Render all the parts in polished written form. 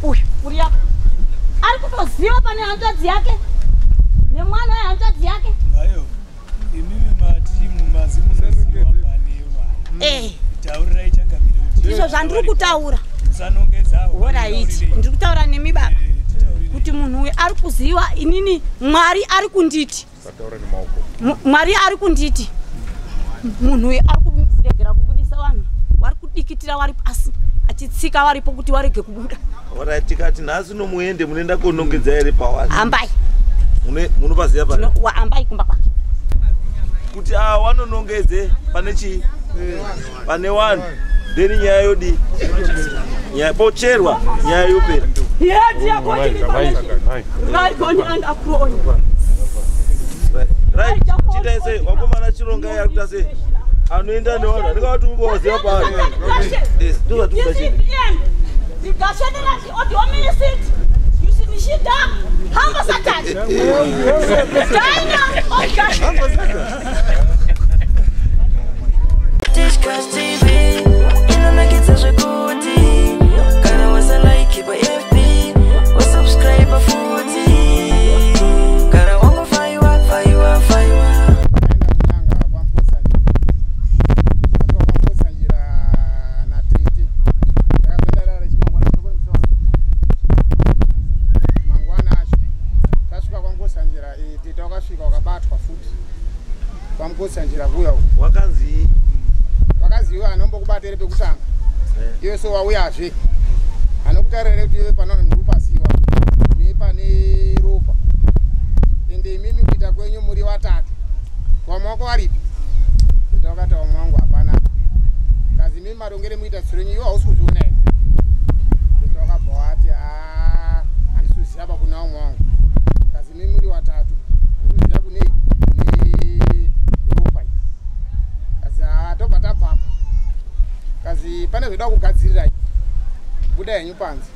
Uyu uri apa ari kutoziva pane hanzvadzi yake nemwana wehanzvadzi yake. Ayo, imimi mati mumazi munoziva pane vanhu. Taurirai changamire kuti ndizvo zvandiri kutaura. Musanongedzawo. Horaiti, ndiri kutaura nemi baba kuti munhu uyu ari kuziva inini. Mwari ari kunditi, Mwari ari kunditi munhu uyu ari kuregera kubudisa vanhu wari kudikitira wari pasi achitsika waripo kuti warege kubuda. Orai, tikati nhasi nomuende munoenda konongedza here pawari? Hambai. Munopaziva pane? Hambai kumba kwake. Kuti ava wanonongedze pane chii? Pane wanhu. Then nyaya yodii? Nyaya pocherwa, nyaya yopera. Right, chitai sei wakomana chirongai ari kuita sei? Anoenda nevanhu anenge vati umbowaziva paari. Yes, ndozvatikuda chete. Tishkash TV inonakidza zvekuti kana wasalike pa FB wasubscribe futi kana wangofaiwa faiwa faiwa. Akaenda kunyanga kwaMukotsanjira, asvika kwaMukotsanjira natete. Takazondarara chimangwana chokoni musi wacho mangwana acho tasvika kwaMukotsanjira, tete wakasvika wakabatwa futi kwaMukotsanjira kuya uku. Wakanzi Vakazi iwe anombokubata here pekutanga, iwe so wauyazve anokutarira kuti iwe pano ndiri nepane ropa, ende imimi kuita kwenyu muri watatu, vamwe wako varipi? Tete wakati vamwe wangu hapana. Kazi imimi marongere muita tsuro yenyu iwe hausi kuzviona here? Tete wakabva wati "Ah, handisi kuziva pa kuna vamwe wangu." Kazi imimi muri watatu muri kuziva kunei kune ropa iyi. Kazi "Ah, tobva tabvapo." Kazi pane zvoda kugadzirira, buda henyu panze.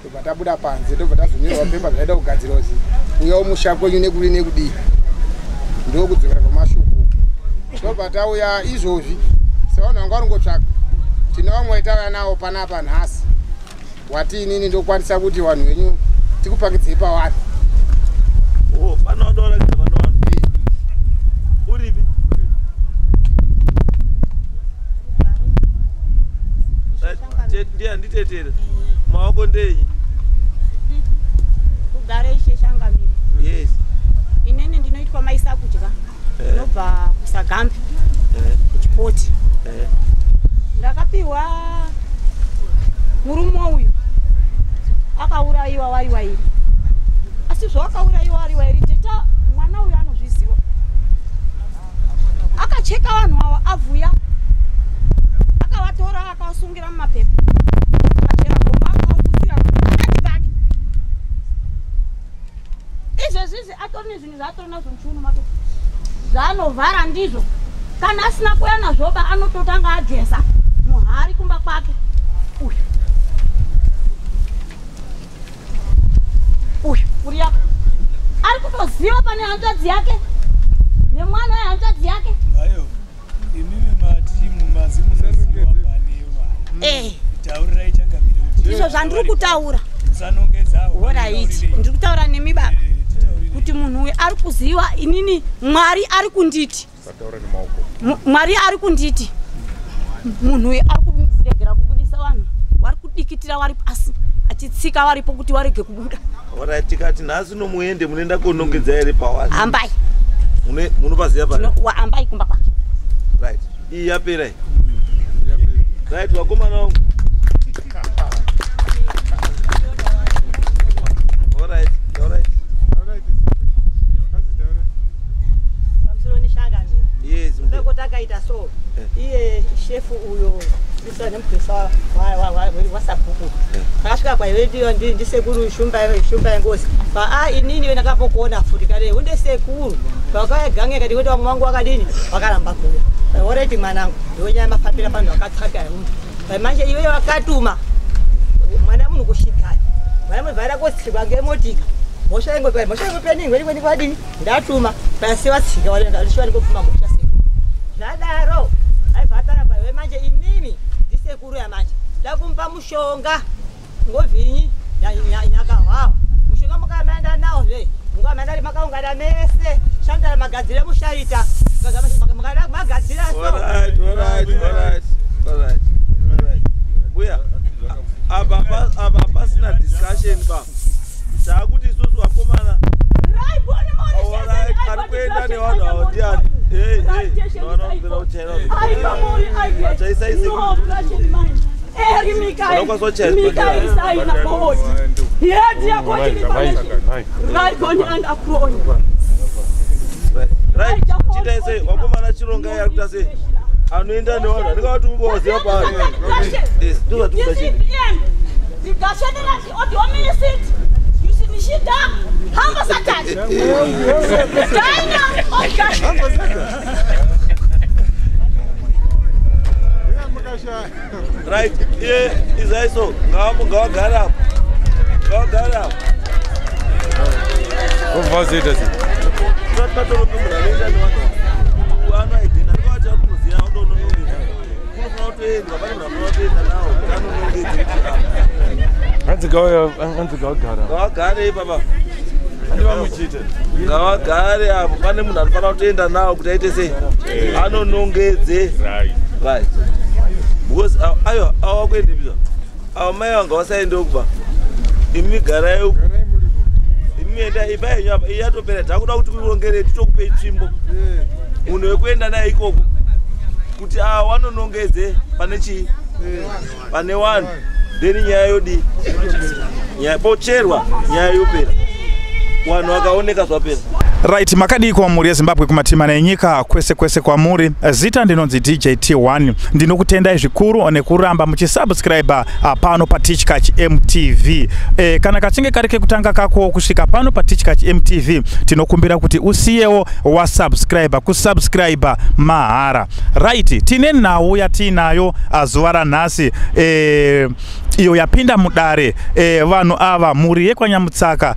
Tobva tabuda panze, tobva tazonyorwa pepa zvaida kugadzira kuti uya umusha kwenyu nekuri nekudii, ndokudzokera kwamashoko. Tobva tauya izvozvi sevanhu vanga varingotsvaka, tine vamwe tauya navo panapa nhasi wati inini ndokwanisa kuti vanhu venyu tikupakidzei pavari. Oh, pano wadoratidza pano vanhu. Uripi? Right, ndiye anditetere. Maoko ndenyi? Kugare ishe Shangamire. Yes. Inini ndinoitwa Maisa Kudya. Ndinobva kuSagambi kuChipoti. Ndakapiwa murume uyu akaurayiwa wari wairi, asi zvawakaurayiwa wari wairi teta mwana uyu anozviziva. Akacheka vanhu ava avhuya, akavatora akavasungira mumapepa, akachera gomba akavafutsira pakati pake. Izvezvizvi atori nezvinhu zvaatori nazvo muchiuno make zvaanovhara ndizvo. Kana asina kuuya nazvoba anototanga ageza muhari kumba kwake. Uyu uyu uri apa ari kutoziva pane hanzvadzi yake nemwana wehanzvadzi yake. Ayo, imimi mati mumazi munoziva pane vanhu. Taurirai changamire kuti Ndizvo zvandiri kutaura. Musanongedzawo. Horaiti, ndiri kutaura nemi baba kuti munhu uyu ari kuziva inini. Mwari ari kunditi, Mwari ari kunditi munhu uyu ari kuregera kubudisa vanhu wari kudikitira wari pasi achitsika waripo kuti warege kubuda. Orai, tikati nhasi nomuende munoenda konongedza here pawari? Hambai. Munopaziva pane? Hambai kumba kwake. Right, iyi yapera iyi. Right, wakomana wangu. Alright, alright. Pamusoro neshangamire. Yes, mde. Ndako takaita so iye shefu uyo isa nemupurisa wasabhuku akasvika kwaive ndisekuru Shumba Shumba yengozi paa inini we ndakapokuona futi kare unde sekuru pakauya gange kati kuti vamwe vangu wakadini wakaramba kuuya. Oreti mwanangu ndiwe mafambira panhu wakatsvaka undu manje iwe wakatuma mwana munhu kusvikani mwana munhu vaida kotsikwa ngemotika mhosva yengo mhosva yengo peningi weni kwadini ndatuma pasi watsika wale ndikopfuma mhosva sekuru zvadaro aibva atara kwaiwe manje inini ndisekuru yamanje ndakumupa mushonga ngovhinyi Nyakahwawa mushinga mukamaenda nawo zve mukamaenda makaungana mese shandara magadzire mushaita magadzira so. Alright, alright, alright, alright, alright. Mbuya, apa pasina discussion ba. Takuti isusu vakomana. Alright, ari kuenda nevanhu avo ndiani? Hey, hey, vanopera kuchaira. Right, chitai sei vakomana chirongai ari kuita sei anoenda nevanhu anenge vati ungowaziva paari. Yes, ndozvatikuda chete. Right, iye izai so ngavagare apo. Ngavagare apo. Vovazeta sei? Patorope munhu anoenda nevanhu anoidhina ndikavati ari kunoziva andononongedza. Kunofanira kutoendwa pane munhu anofanira kutoenda nawo kuti anonongedze kuti apa. Hanzi gavagara. Ngavagare ipapa. Handivamuchite. Ngavagare apo pane munhu anofanira kutoenda nawo kuti aite sei anonongedze. Right. Because ayo awakuendepizwa ava mai vanga vasaendewo kubva imi garai uku imi enda ipa yenyu apa iyi yatopera takuda kuti kurongerei titokupei tsvimbo munhu wekuenda naye ikoko kuti ava wanonongedze pane chii pane wanhu then nyaya yodii nyaya pocherwa nyaya yopera vanhu vakaoneka zvapera. Right, makadii kwamuri yeZimbabwe kumatimana enyika kwese kwese kwamuri. Zita ndinonzi DJ T1. Ndinokutendai zvikuru nekuramba muchisubscribe pano paTichkach MTV. Kana kachinge kari kekutanga kako kusvika pano paTichkach MTV, tinokumbira kuti usiyewo wasubscribe, kusubscribe mahara. Right, tine nhau yatiinayo zuva ranhasi iyo yapinda mudare. Vanhu ava mhuri yekwaNyamutsaka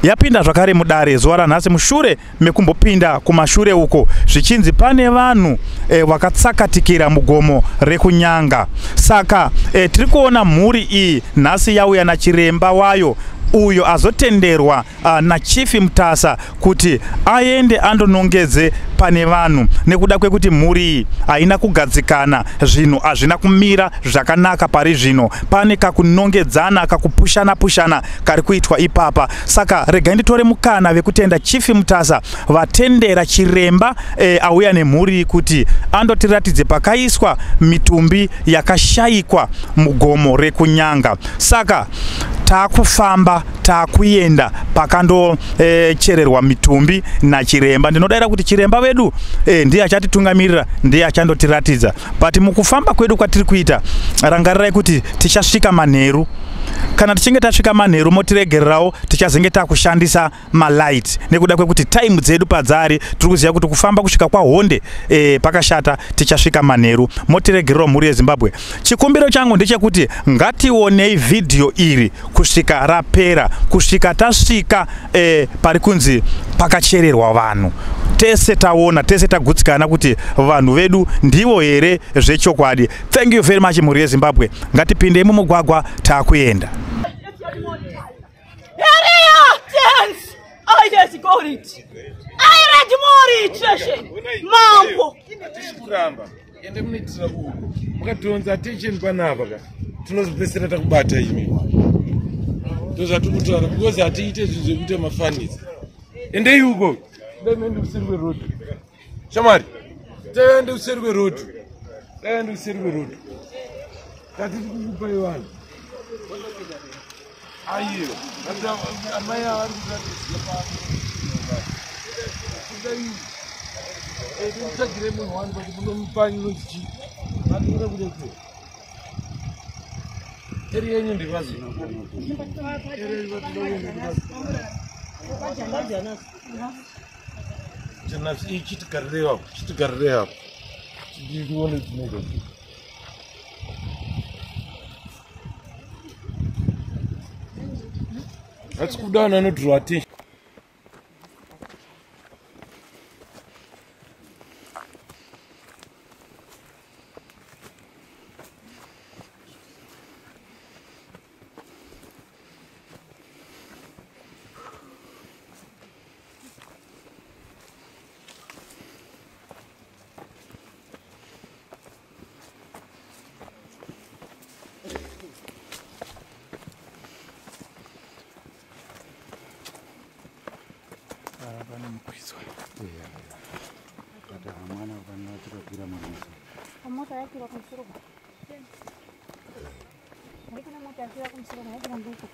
yapinda zvakare mudare zuva ranhasi mushure mekumbopinda kumashure uko zvichinzi pane vanhu vakatsakatikira mugomo rekuNyanga. Saka tiri kuona mhuri iyi nhasi yauya nachiremba wayo uyo azotenderwa naChief Mutasa kuti aende andonongedze pane vanhu nekuda kwekuti mhuri iyi haina kugadzikana, zvinhu hazvina kumira zvakanaka pari zvino, pane kakunongedzana kakupushana pushana kari kuitwa ipapa. Saka regai nditore mukana vekutenda Chief Mutasa vatendera chiremba auya nemhuri kuti andotiratidze pakaiswa mitumbi yakashayikwa mugomo rekuNyanga. Saka takufamba takuenda pakandochererwa mitumbi nachiremba. Ndinodaira kuti chiremba vedu ndiye achatitungamirira, ndiye achandotiratidza. But mukufamba kwedu kwatiri kuita, rangarirai kuti tichasvika manheru. Kana tichinge tasvika manheru motiregererawo, tichazenge takushandisa malight nekuda kwekuti time dzedu padzari tiri kuziva kuti kufamba kusvika kwaHonde pakashata, tichasvika manheru. Motiregererawo mhuri yeZimbabwe. Chikumbiro changu ndechekuti ngationei vhidhiyo iri kusvika rapera, kusvika tasvika pari kunzi pakachererwa vanhu. Tese taona, tese tagutsikana kuti vanhu vedu ndivo here zvechokwadi. Thank you very much mhuri yeZimbabwe. Ngatipindei mumugwagwa takuenda. Kuramba ende munoitira uku mukatonza attention panapa ka tinozopedzisira takubata imi. Ndozvatiri kutaura because hatiite zvinhu zvekuita mafanisi. Endei uko dai kuseri kweroad. Shamwari, taende kuseri kweroad. Taende kuseri kweroad. Tatiri kukupai vanhu. Aiyo, amai vari kuratidza pano. Tsvagire munhu wani kuti munomupa inonzi chii. Vatikuda kuita sei? Eri yenyu ndivazi. Eri vatikuda kuenda ndivazi. Chitigarirei apo, chitigarirei apo. Tione tinoita sei. Hatisi kuda vanhu vanodraw attention. This way. Yeah. Mwana vanochikakwira maziso. Mota yakwira kumusoro. Ndikuna mota yakwira kumusoro yakwira nduku.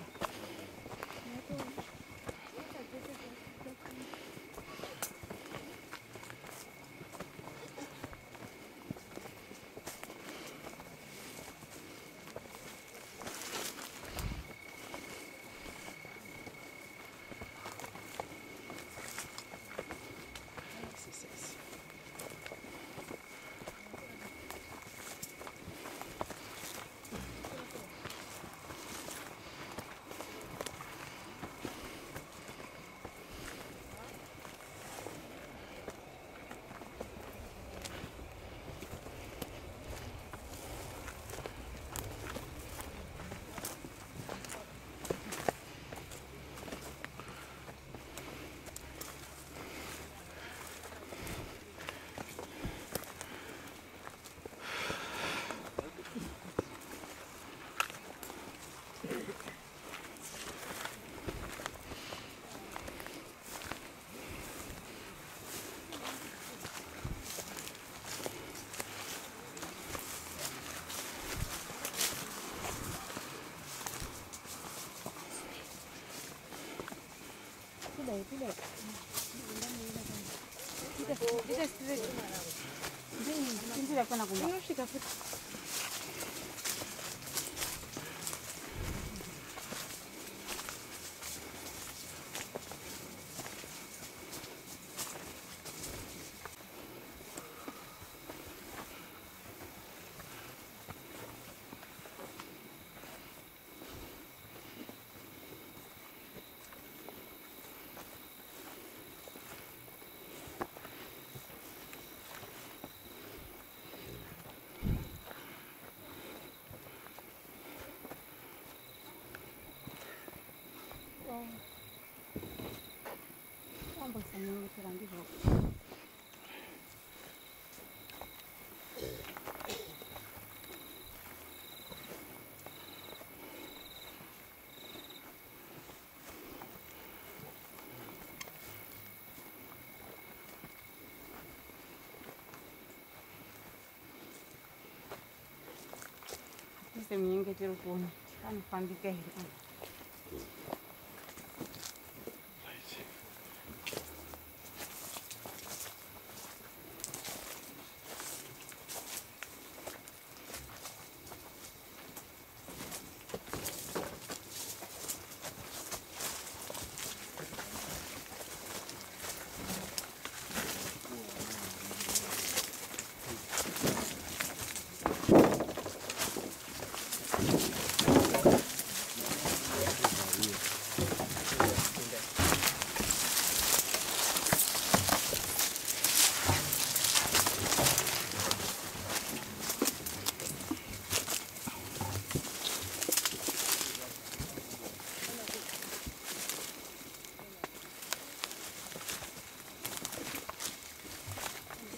Munyengetero kuona anofambika here.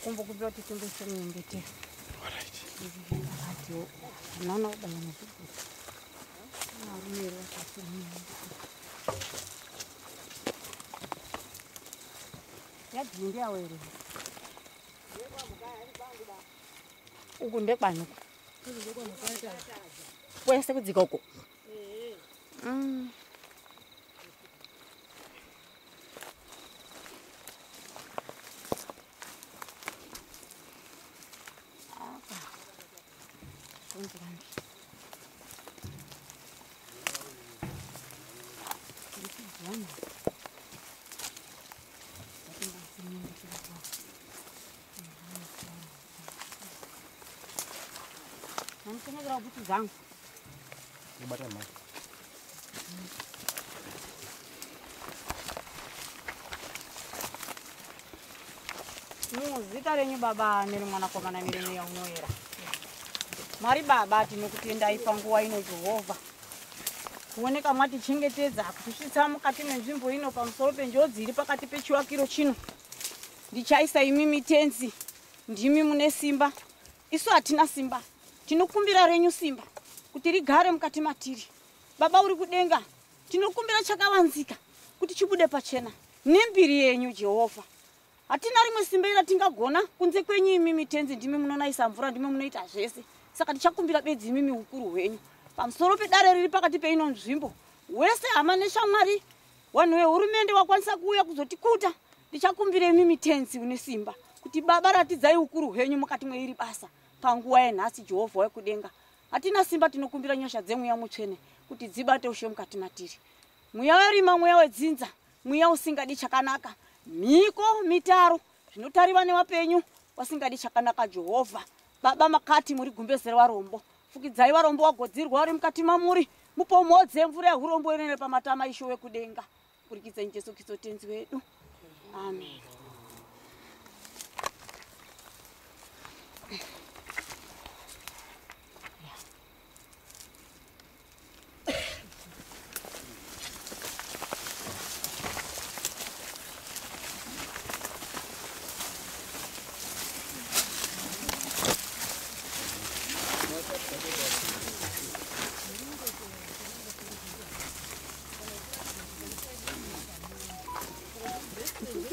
Kumbukumbira kuti timboise munyengetero. Naona ubaya mazvibhuku. Varume vakati yadhindi yawo here? Uku ndekwani uku? Kwese kudzika uko. Muzita renyu Baba neremwanakomana neremweya unoyera. Mwari Baba, tinokutendai panguva ino Jehovha. Kuoneka mwatichengetedza kutisvitsa mukati menzvimbo ino pamusoro penjodzi iri pakati pechiwakiro chino. Ndichaisa imimi tenzi, ndimi mune simba. Isu hatina simba. Tinokumbira renyu simba kuti rigare mukati matiri. Baba uri kudenga, tinokumbira chakavanzika kuti chibude pachena nembiri yenyu Jehovha. Hatina rimwe simba ratingagona kunze kwenyu imimi tenzi, ndimi munonaisa mvura, ndimi munoita zvese. Saka tichakumbira bedzi imimi ukuru hwenyu pamusoro pedare riri pakati peino nzvimbo. Wese hama neshamwari, vanhu vehurumende wakwanisa kuuya kuzotikuta, ndichakumbira imimi tenzi une simba kuti Baba ratidzai ukuru hwenyu mukati mweiri basa panguva yenhasi. Jehovha wekudenga, hatina simba, tinokumbira nyasha dzemweya mutsvene kuti dzibate ushe mukati matiri. Mweya werima, mweya wedzinza, mweya usingadi chakanaka, mhiko mitaro zvinotariva nevapenyu vasingadi chakanaka. Jehovha Baba, makati muri gumbezera varombo, fukidzai varombo vagodzirwa vari mukati mamuri, mupomhodze mvura yehurombo inene pamatama. Ishe wekudenga, kurikidza Jesu Kristu tenzi wedu, amen.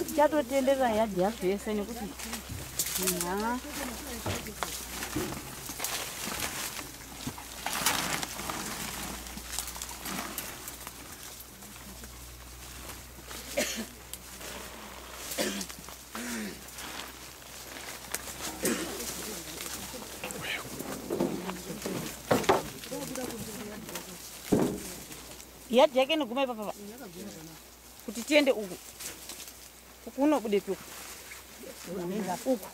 Tichatotenderera yadhi yacho yese nekuti ha. Yadhi yake inoguma ipapapa kuti tiende uku, uku unobudepi uku uku. Uku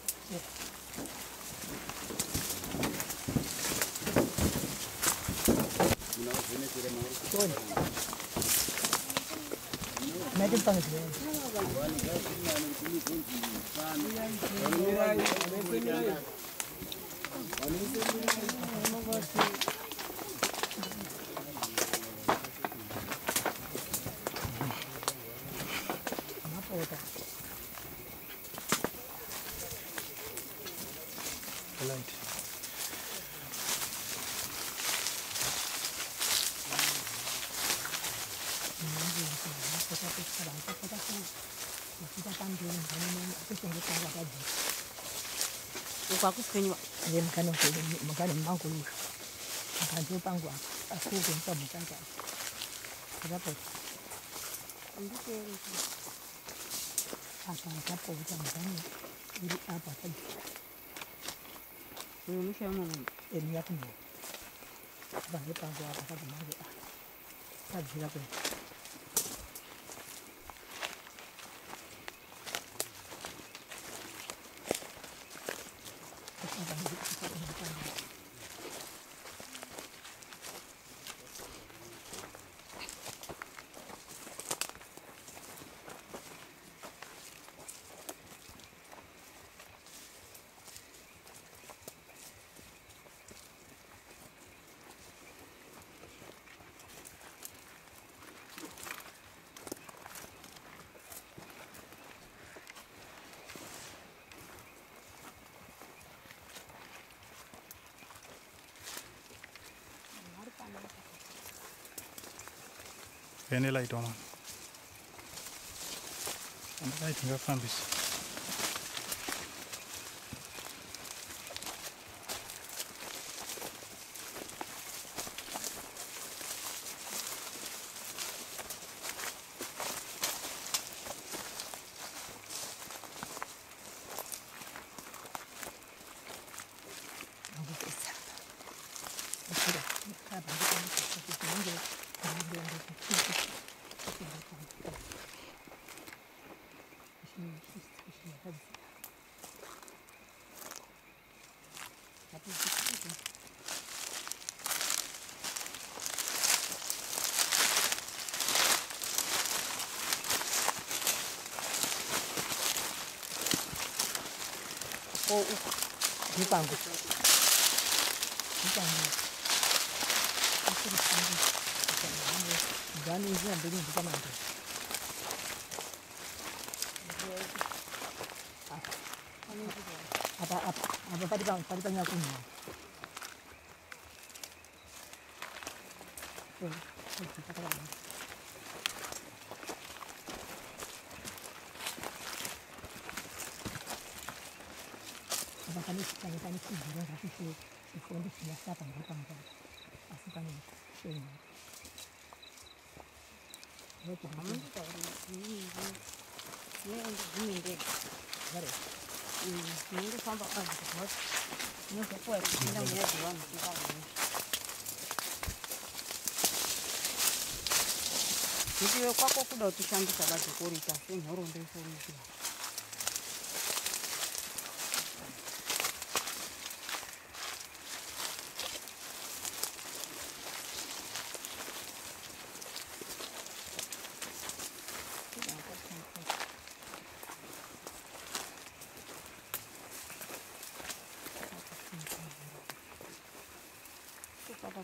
Mugano mangu uyu mugano pangu apa asi uku mukanga apa akapota mugano uri apa akadzika. Uyu musha unoona eni yakuno apa ngepangu apa akagumange akadzika kwe. Any light on? Light ngafambisa. Ndipangu. Apa apa apa padi pang padi pang aku ni. Pane chibhiro zvacho chifondisiya pamberi pangu asi pane ndiwe kwako kuda kutishandisa badzokorita senhoroondo iforita.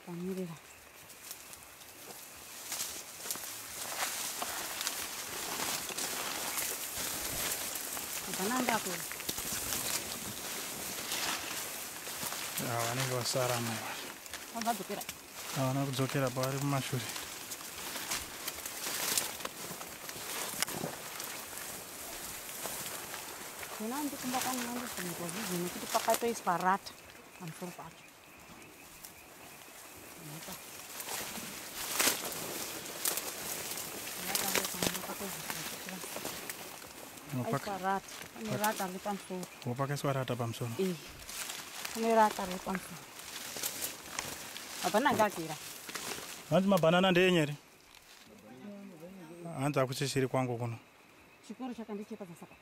Pamirira. Hapana ndako. Vanenge vasara mai. Vadzokera. Havana kudzokera pavari kumashure. Mina ndikumba kwangu ndikumirwa zvizi nekuti pakatoiswa rata pamusoro pacho. Pakaiswa rata pamusoro. Pane rata riri pamusoro. Hapana ngakira. Hanzi mabhanana ndeenyu here? Hanzi hakusisiri kwangu kuno. Chikoro chakandichepa saka.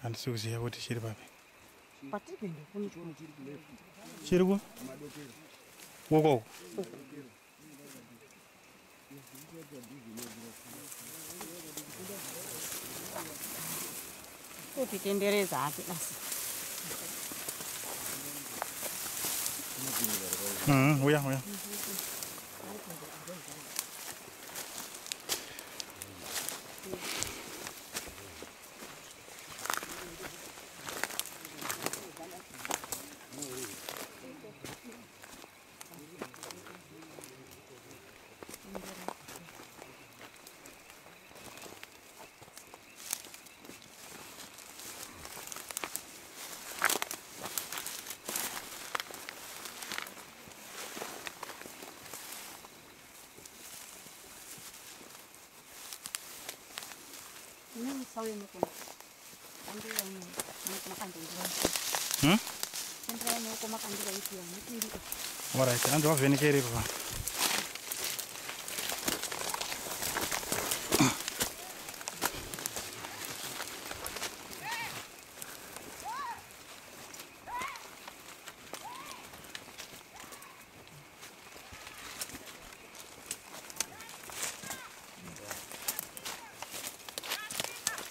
Handisi kuziva kuti chiri papi. Patiri kuenda kuno chikoro chiri Chiri ku? Ukoko. Kutitendereza hake basi. Uya uya. Alright, hanzi wavhenekeri pa.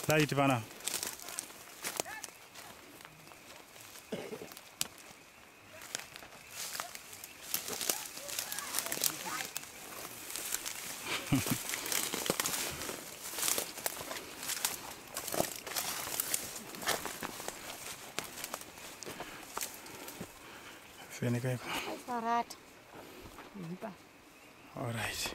Light pana. Vheneka iko. Rata. All right.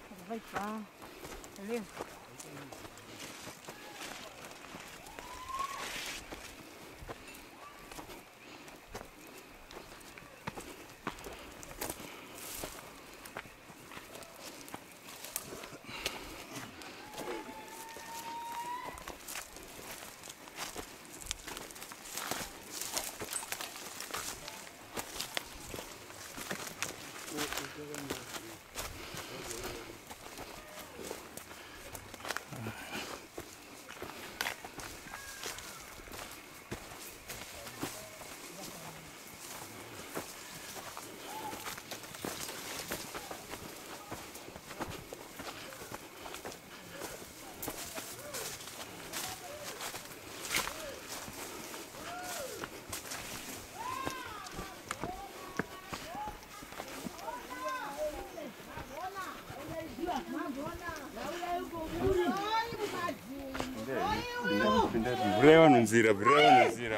Nzira, nzira.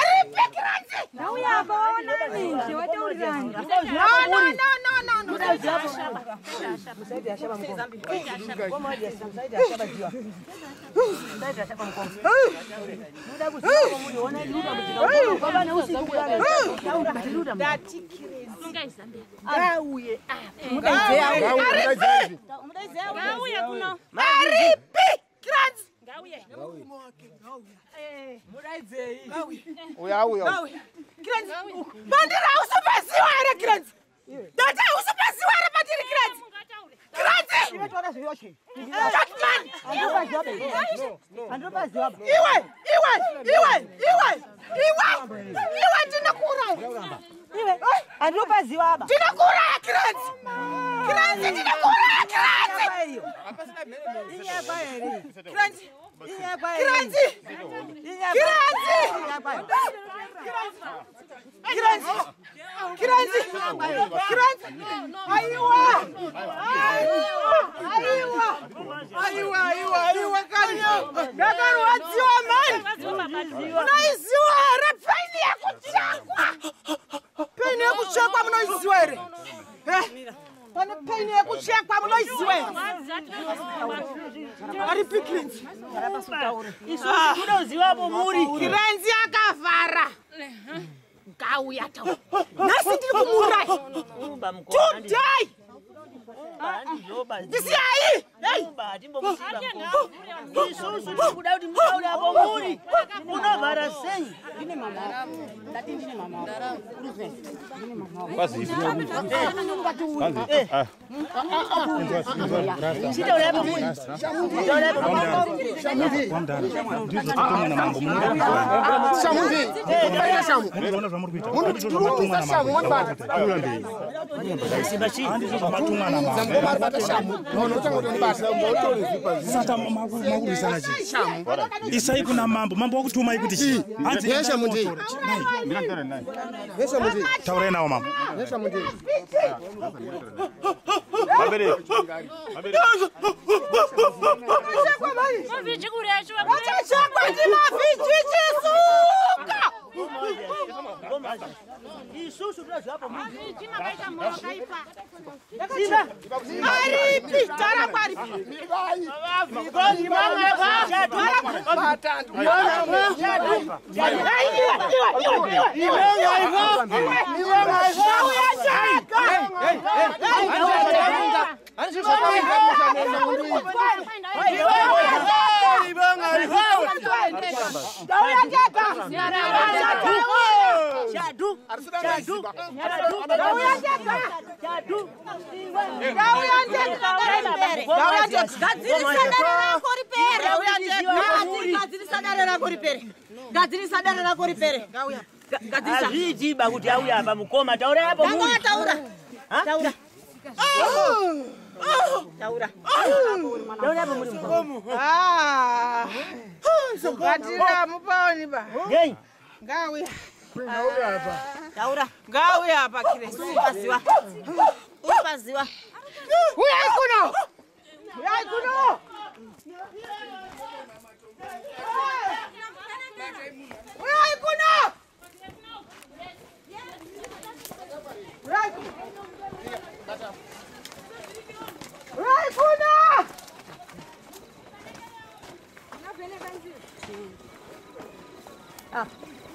Aripi Kiranzi? Ndauya apa waonani nje wataurirani. No, no, no, no, no. Aripi Kiranzi. Bandira usupaziwa here Kiranzi. Data usupaziwa here patiri Kiranzi. Kiranzi. Jackman. Iwe, iwe, iwe, iwe, iwe. Iwe ndinokuuraya. Iwe, andinopaziwa aba. Ndinokuuraya Kiranzi. Kiranzi ndinokuuraya Kiranzi. Kiranzi. Kiranzi. Kiranzi. Kiranzi. Kiranzi. Kiranzi. Aiwa. Aiwa. Aiwa. Aiwa, aiwa kani. Ndakarwadziwa mani. Munoiziwa here paini yekuchekwa? Paini yekuchekwa munoiziwa here? Pane paini yekuchekwa munoiziwa here? Aripi Kiranzi? Isusu tinoziva muri. Kiranzi akavhara. Ngauya taura. Nhasi ndiri kumuuraya. Today. Ndisiyai. Isusu tikuda kuti mutaure apo muri. Munovhara sei? Ndine mama. Ndati ndine mama. Chitaure apo muri. Chitaure apo muri. Saka makurwisana chii? Isai kuna mambo. Mambo wakutumai kuti chii? Taurai nawo mambo. Vachachekwa ndimavhichichisuka. Isusu tinoziva apo muri. Aripi tarangwa aripi. Gadzirisa dare rako ripere. Gadzirisa. Hazviitiba kuti auya apa mukoma. Taura apo muri. Taura. Taura. Taura. Taura apo muri mukoma. Ah. Gatira mupaoni ba. Ngei. Ngauya. Taura. Ngauya apa Kiranzi. Upaziwa. Upaziwa. Uyai kuno. Uyai kuno. Uyai kuno. Uyai kuno. Uyai kuno.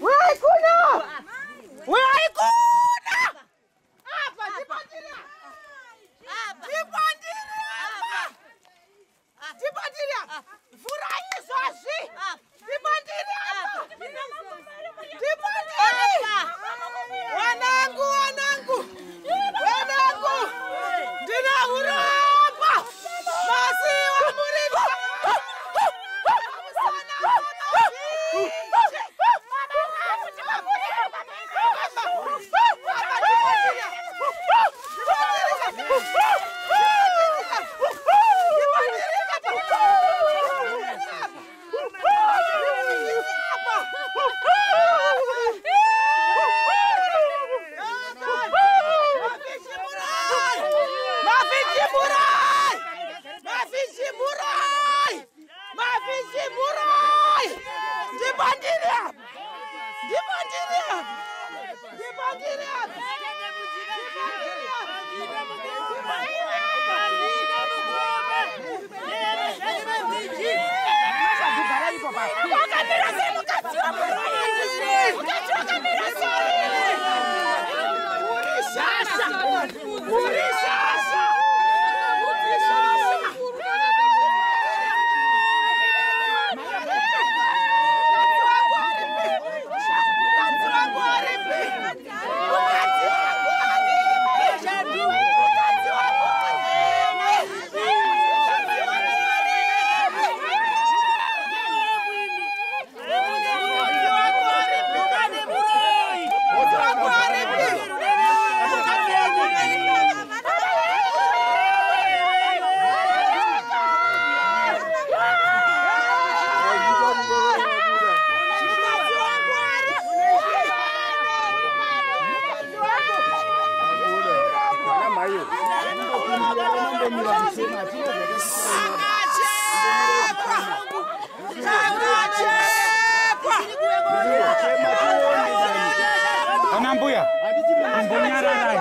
Uyai kuno. Uyai kuno. Apa ndipo ndiri. Ndipo ndiri. Ana mbuya ambonyararai.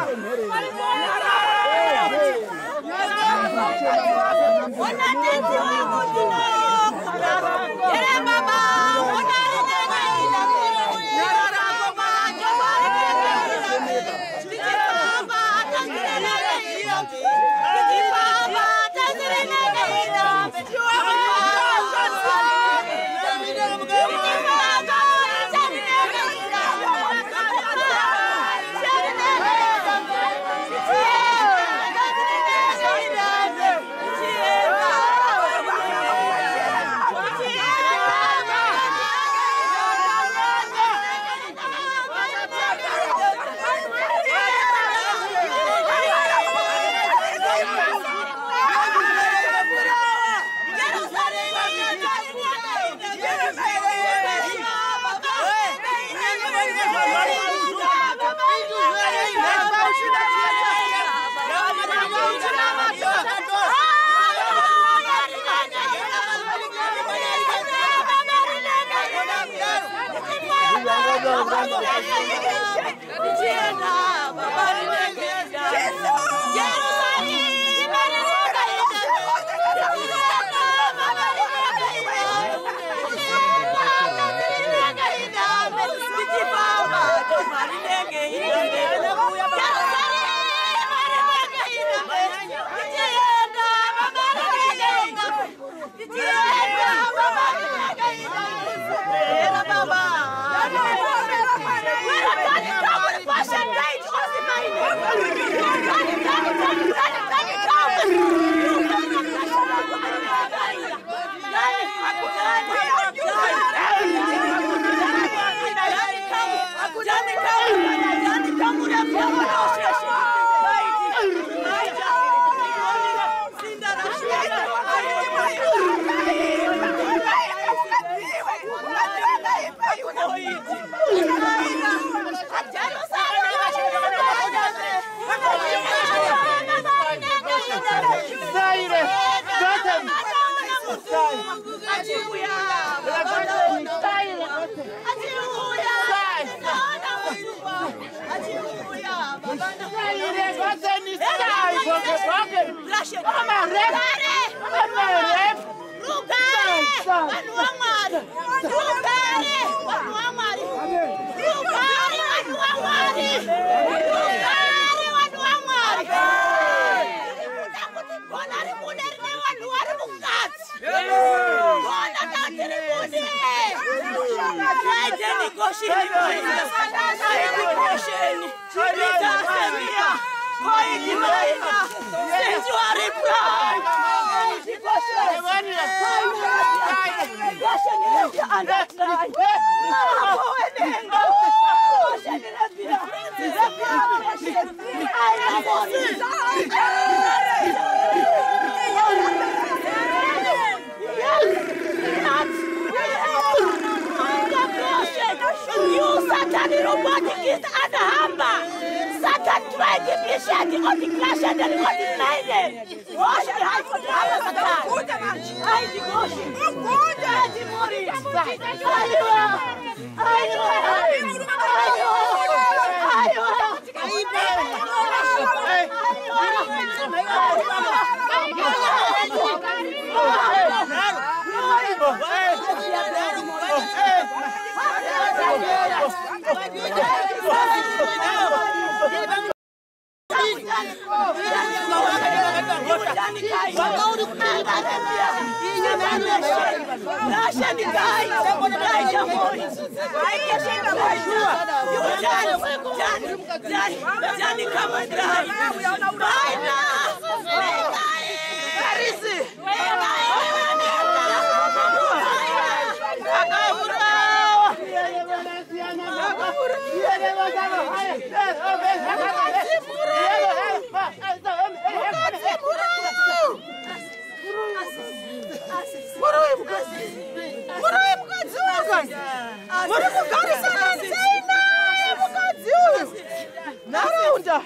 Nharaunda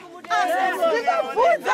ndikabvunza.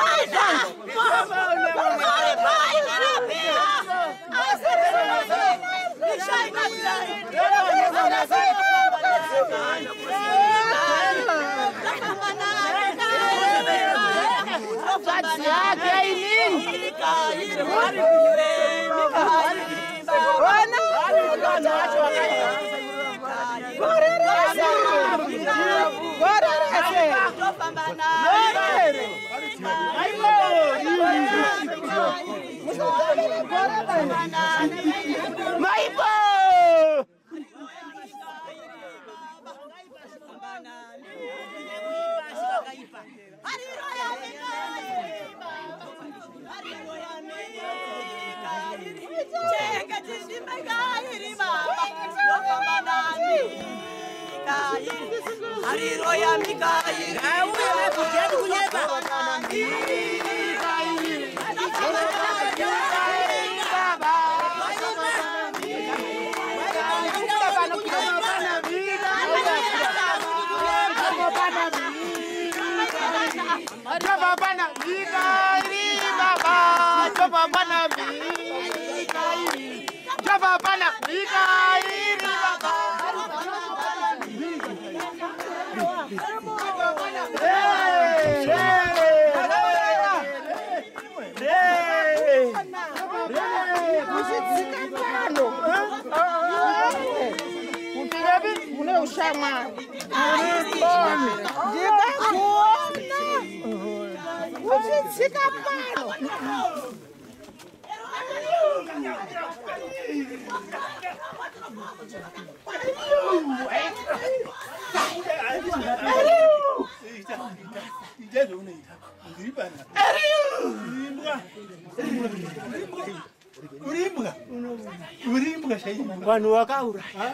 Vanhu vakauraya.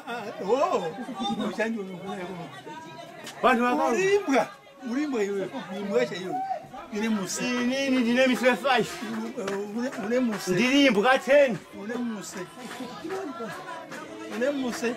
Vanhu vakauraya. Urimbwa iwe, imbwa chaiyo. Ine muse. Inini ndine miswe 5. Une muse. Ndiri imbwa 10. Une muse. Une muse.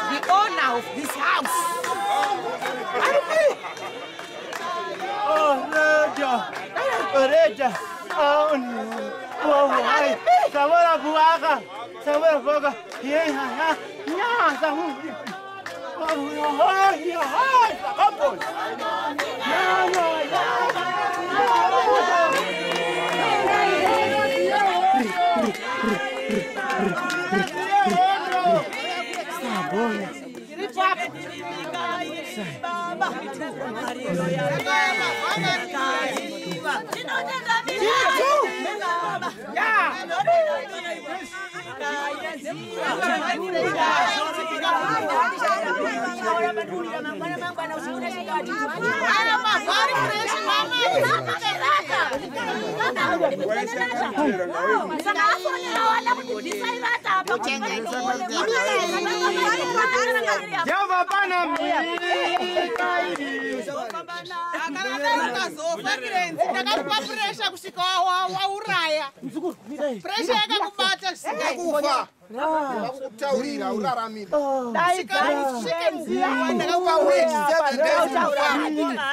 The owner of this house. Oh, Reja. Reja. Oh, no. Oh, Samora buaga. Samora buaga. Yeah, yeah. Yeah, Samu. Oh, yeah, yeah. Come on. Yeah, yeah. Ndakakupa puresha kusvika wauraya. Puresha yakakubata zvisingakufa. Ndakutaurira uraramire.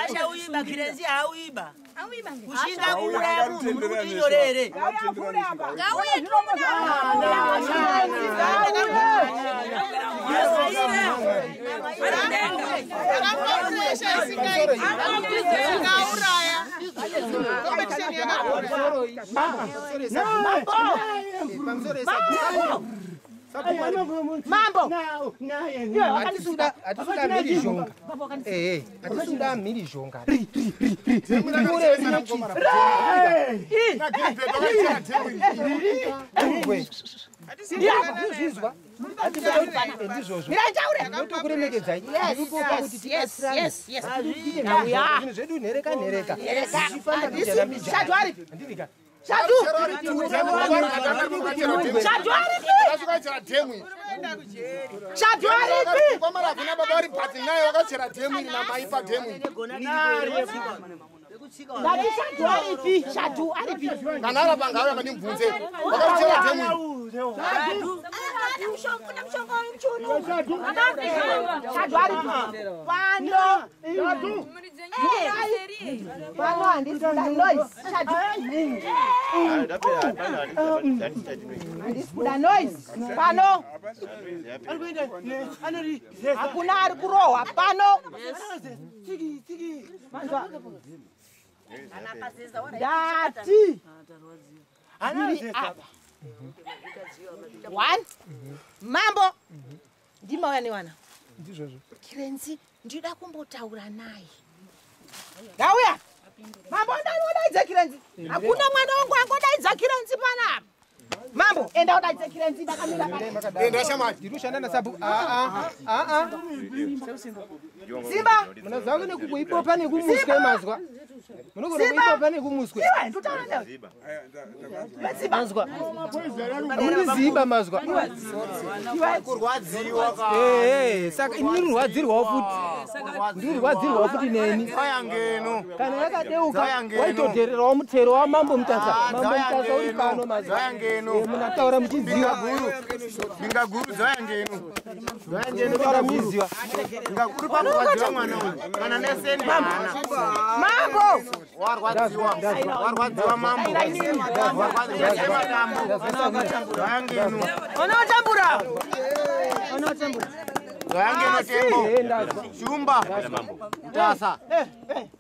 Achauiba kirenzi auiba. Kushinda kuuraya munhu muri kuti inyorere. Ndakakupa puresha isingaiti. Ndikauraya. Competition yakakura. Mambo. Hatisuda mhirizhonga. Hatisuda mhirizhonga. Ndizvizwa. Ndizvozvo. Ndinotokuremekedzai. Zvinhu zvedu nhereka nhereka. Zvichifamba mbijana mbijana. Handivika. Shadu! Shadu! Shadhu aripi? Kwamara kuna baba vari bhati naye wakachera dhemu iri namai padhemu. Ndati Shadhu aripi? Shadhu aripi? Kana arapa ngauya mandimubvunze. Wakachera dhemu iri. Shadhu aripi? Pano. Pano handisi kuda noise. Shadhu. Handisi kuda noise. Pano. Hakuna ari kurohwa pano. Ndati. Ndiri apa. One. Mambo. Ndimauya newana. Ndizvozvo. Kirenzi ndida kumbotaura naye. Ngauya. Mambo ndanodaidza Kirenzi. Hakuna mwana wangu angodaidza Kirenzi panapa. Mambo enda udaidze Kirenzi ndakamira pano. Enda shamwari. Ndiri kushanda nasabu. A a a. Simba. Munoziva kune kuipopa nekumuswe mazwa. Munogona kuipopa nekumuswe. Iwe ndutaura newe. Mazwa. Muniziba mazwa. Kurwadziwa ka. Saka ini ndirwadzirwawo futi. Ndirwadzirwawo futi neni. Dzayangeno. Kana yakadeuka waitodhererawo mutero waMambo Mutasa. Mambo Mutasa uri pano mazwa. Dzayangeno. Munataura muchiziva. Binga guru dzayangeno. Dzayangeno taura muchiziva. Binga guru pakurwadziwa mwana uyu. Kana neseni hana. Mambo. Warwadziwa. Warwadziwa mambo. Warwadziwa mambo. Dzayangeno. Unotambura. Unotambura. Dzayangeno tembo. Shumba. Mutasa.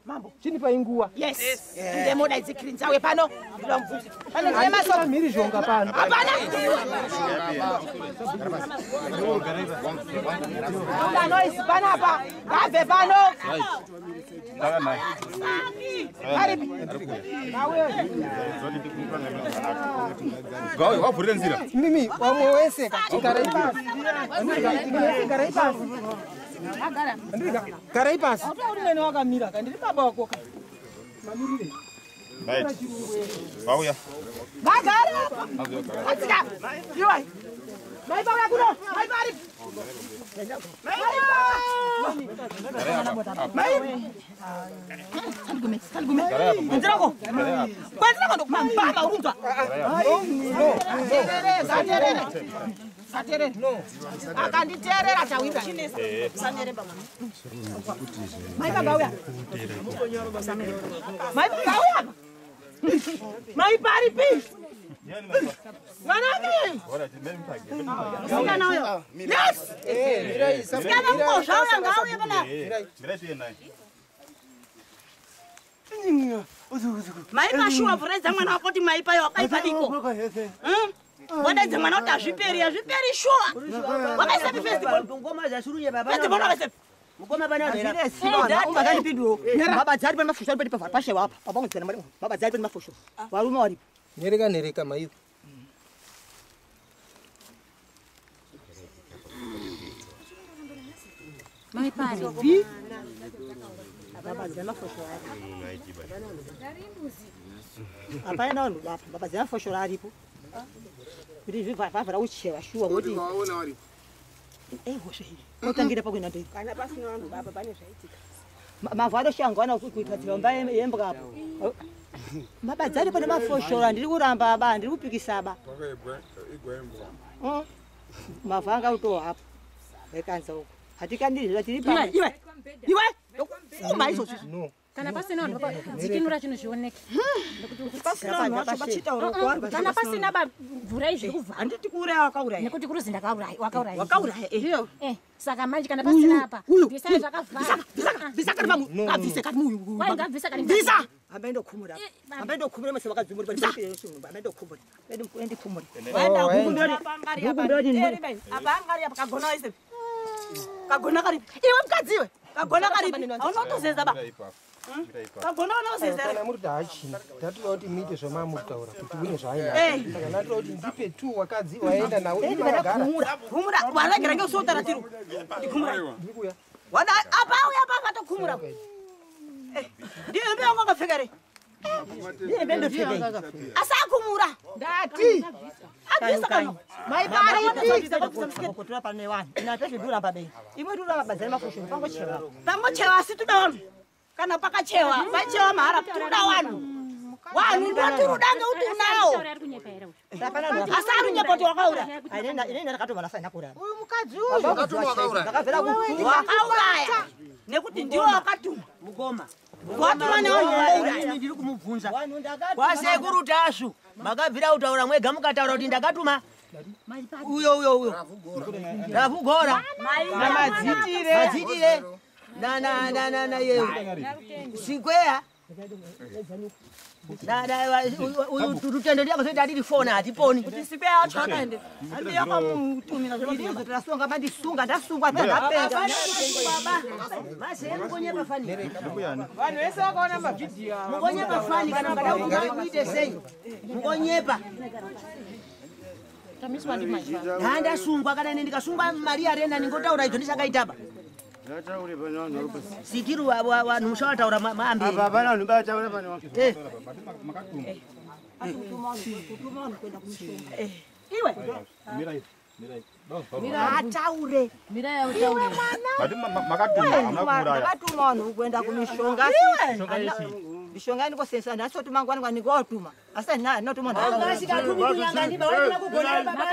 Mambo. Chinipa inguwa. Yes. Ndemodaidze Kirenzi auye pano. Ndinobvunza. Pano ndine masoko. Mhirizhonga pano. Hapana. Kuda noise panapa. Ngabve pano. Aripi? Gawe wavhurire nzira. Mimi wamwe wese garai pasi. Garai pasi. Garai pasi. Hautauri neni wakamira ka ndiri baba wako ka. Mamirire. Right. Vauya. Vagara apa. Atsika. Iwe. Mai baba kuno. Mai bari. Mai. Salgume, salgume. Ndirako. Kwanza ndo kumambama urunzwa. No. Zaterere. Zaterere. No. Akanditerera chawira. Saneremba mama. Mai baba uya. Mai baba uya. Mai pari pi. Mwana wake. Sikana uyo. Yes. Sikana mkosha uya ngauye pana. Maipa shuwa vhuredza mwana wako kuti maipa yo wakaipa diko. Wadaidza mwana kuti hazviperi, hazviperi shuwa. Wakaisepi festival. Ngoma zashurunye baba. Festival wakaisepi. Mukoma bana zvera. Ungakandipinduro. Baba dzari pane mafusho ari pati pavhara pashewa apa. Baba vangu mari. Baba dzari pane mafusho. Varume varipo. Nereka nereka mai. Mai pari. Baba dzari mafusho ari. Hapana vanhu baba. Baba dzari mafusho aripo. Kuti zvivhavhara uchewa shuwa kuti. Vaona varipo. Hosha iyi. Unotangira pakuenda ndei. Kana pasina vanhu baba pane zvaitika. Mavhu adoshangwana kuita dzimba yembwa apo. Mabadzari pane mafoshora ndiri kuramba ba ndiri kupikisa ba. Mavhu anga utowa apo. Rekanza uko. Hatikandiri tiri pa. Iwe. Iwe. Ndokufuma izvozvo. No. Kana pasina vanhu baba dzikinura chinhu zvioneke. Pasina vanhu vacho vachitaura kuwarwa. Kana pasina ba mvura izvi kuvhara. Handiti kuuraya wakauraya. Nekuti kuruzi ndakauraya, wakauraya. Wakauraya eh. Saka manje kana pasina apa. Bvisai zvakavhara. Bvisa kari mamu. Ngabvise kari muyu. Wai ngabvisa kari. Bvisa. Hambe ndokhumura. Hambe ndokhumura mase wakadzumura pa hambe ndokhumura. Endi khumura. Waenda Hukumbira. Hukumbira. Apa angari apa kagona ise. Kagona kari. Iwe mukadzi iwe. Kagona kari. Haunotozeza ba. Kagona unozeza. Kana muri kuti hachina. Ndatoda kuti muite zvamamutaura kuti une zvaainazvo. Saka ndatoda kuti ndipe tu wakadzi waenda nawo iwe wakagara. Khumura. Waregera ngeusotara tiru. Ndikhumura. Ndikuya. Wada apa uya apa akatokhumura. Ndiyo hembe yangu akapfeka re. Asakumura. Ndati. Abvisa kana. Mai pari kotora pane vanhu. Ina tazvidura pabei. Imwe tudura mabadzani mafushiro pangochewa. Pangochewa asi tuda vanhu. Kana pakachewa, pachewa mahara tuda vanhu. Vanhu ndoturuda ngekuti unawo. Asi ari kunyepa kuti wakaura. Inini ndakatoma ndasina kuuraya. Uyu mukadzi uyu. Ndakabvira kutuwa. Wakauraya. Nekuti ndiwo wakatuma. Mukoma. Watuma nevanhu vangouraya. Ini ndiri kumubvunza. Kwasekuru Tasvu makabvira kutaura mwega mukataura kuti ndakatuma uyo uyo uyo Ravugora Namadzitire. Madzitire na na na na na yeyo Sikweya na na uyu Rutendo ndiye akazoita atiri fona hatiponi Kuti Sikweya acho akaende. Handi yakamutumira zviro Ndizvo tasunga mandisunga ndasungwa ndapenga. Mase mukonyepa fani. Vanhu vese vakaona mavhidhiyo ava. Mukonyepa fani kana mukada kuti muite sei mukonyepa. Ndasungwa kana ini ndikasungwa mari arena ningotaura idzo ndisakaitapa. Sikiru vanhu muchavataura maamberi. Apa hapana vanhu vataura pano. Eh. Iwe. Ataure. Iwe mwana. Makatuma hamuna kuuraya. Ndakatuma vanhu kuenda kumishonga. Mishonga ndikosesa ndasotuma ngwani ngwani ndikotuma. Asi ndinotuma Angasikatumi kunyanga ndiba waina kugonera baba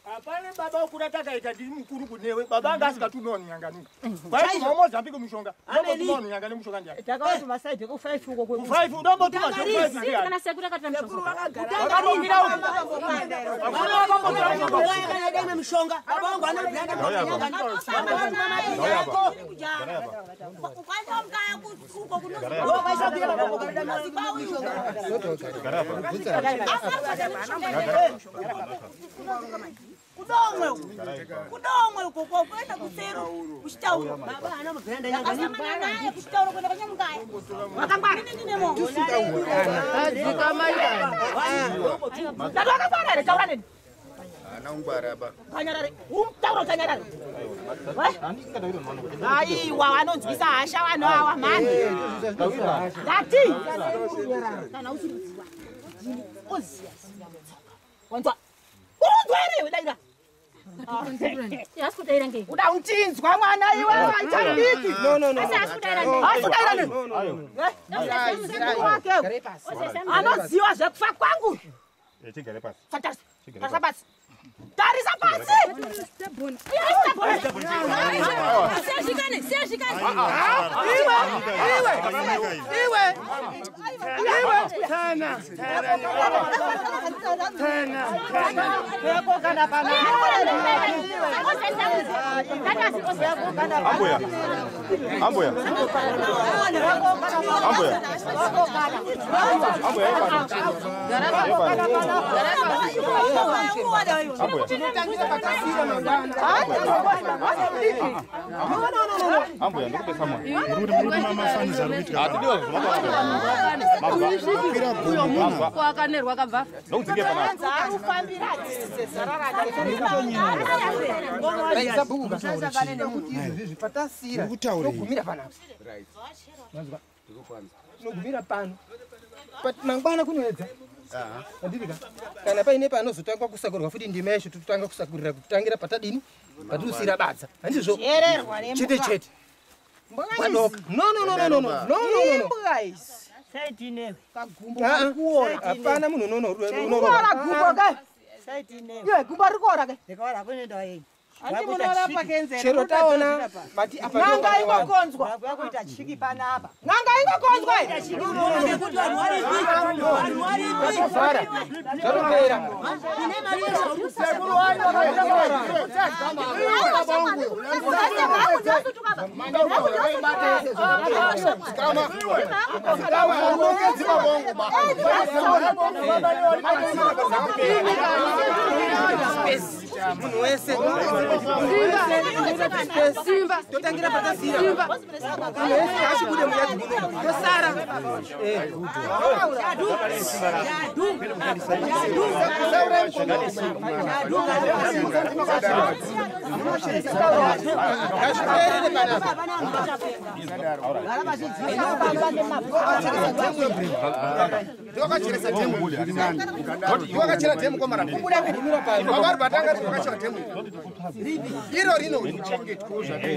Hapana baba ukura takaita ndiri mukuru kunewe baba anga asikatumi vanhu nyangani. Kwaituma Mozambique mushonga. Ndombotuma vanhu nyangani mushonga ndiani. Takatuma side ku 5 uko Ku 5 ndombotuma zve ku 5 ndiani. Kana sekuru akatira mishonga. Wakamukwira uku. Hakuna wakambotora mushonga. Kana dai mishonga baba wangu anobhanda kunyanga. Ukaenda mukaya uko kudomwe kudomwe uko kuenda kusero kuchitauro baba anobhanda nyangani. Akasamana naye kuchitauro kuenda kwanyamukaya wakangwara ini ndine mongo Ndati wakangwara here taura neni. Haana kungwara ba. Kanyarare. Umtaura utanyarare. Aiwa vanonzwisa hasha vanhu ava mhani. Ndati. Kana usiri kuziwa oziya Wanzwa. Urunzwa here iwe daira. Asi kudaira ngei? Uda unchinzwa mwana iwe aichabiki. No no no. Asi asi kudaira ngei? Asi kudaira neni. Sekuru wake. Anoziwa zvekufa kwangu. Chigare pasi. Tarisa. Tarisa pasi. Tarisa pasi. Sezvikane, sezvikane. Iwe, iwe, iwe. Iwe. Tana. Tana. Tana. Kana pana. Ambuya. Ambuya. Ambuya. Ambuya Ambuya. Ambuya ndikupe samwa. Muri mafaniza ari kuitika. Hatidiwa Kwira gomo. Kwakanerwa kabva. Ndokudzinge panapa. Izvi patasira tinogumira panapa. Tinogumira pano. Mangwana kunoedza. Andidika. Kana paine panozotangwa kusakurwa futi ndima yacho totanga kusakurira kutangira patadini patirusira badza. Handizvo. Chete chete. Kwadoka. No no no no no no no no no. Imbwa izi. Saitinewe. Kagumbo kakuora. Hapana munhu unonorora. Kuora gumbo ke. Saitinewe. Iwe gumbo rikuora ke. Ndikaora kunoenda yei. Handi munorapa kenzera. Chero taona mati apa N'anga ingokonzwa. Yakuita chiki panapa. N'anga ingokonzwa. Nekuti vanhu varipi? Vanhu varipi? Zvavhara. Zvatopera. Kune mari yezvauri Sekuru wangu Munhu wese. Simba. Totangira patasira. Munhu wese achibude muyadhi muno. Tosara. Ndowakacheresa dhemu. Ndowakachera dhemu kwamara. Baba Rubatanga wakachera dhemu. Iro rino.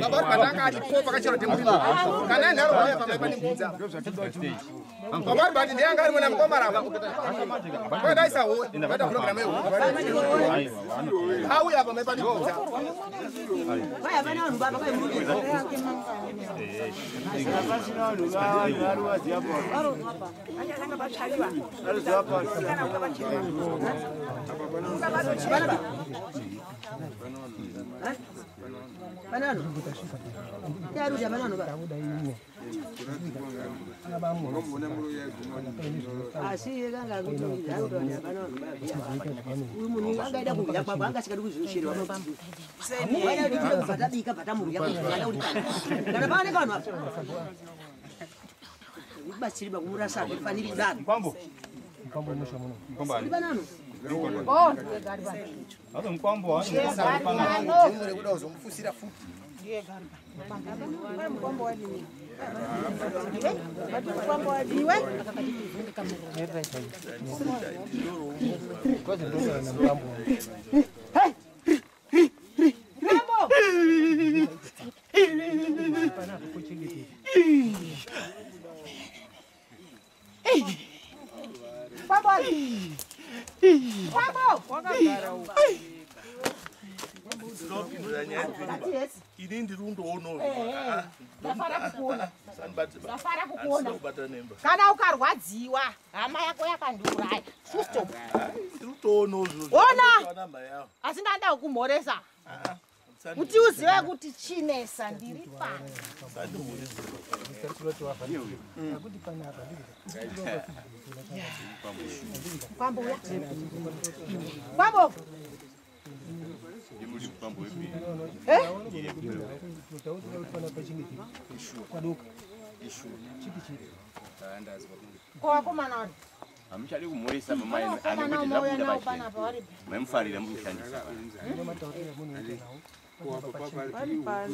Baba Rubatanga aripo pakachera dhemu rino. Kana nharo vaya pamaipa nemvudza. Baba Rubati ndiye anga ari muna mukomara. Kwadaisa howe. Vaita program yeho. Auya pamaipa nemvudza. Ndafara kukuona. Kana ukarwadziwa hama yako yakandiuraya. Full stop. Ona. Asi ndanda kukumhoresa. Kuti uzive kuti chinesa ndiri pano. Kwambo uya. Kwambo. Kwakomana hamuchadi kumhoresa mama anekuti zvabuda pachena maimufarira mukushandisa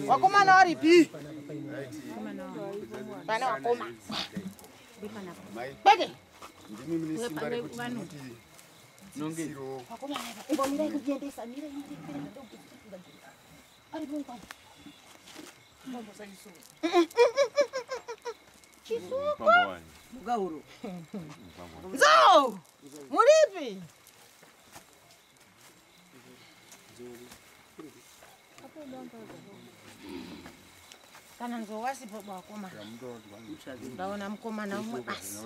wakomana waripi pane wakoma kwete ndimi mune simba rekuti Chisuko Nzou muripi kana nzou wasipo bakomana ndaona mukomana umwe basi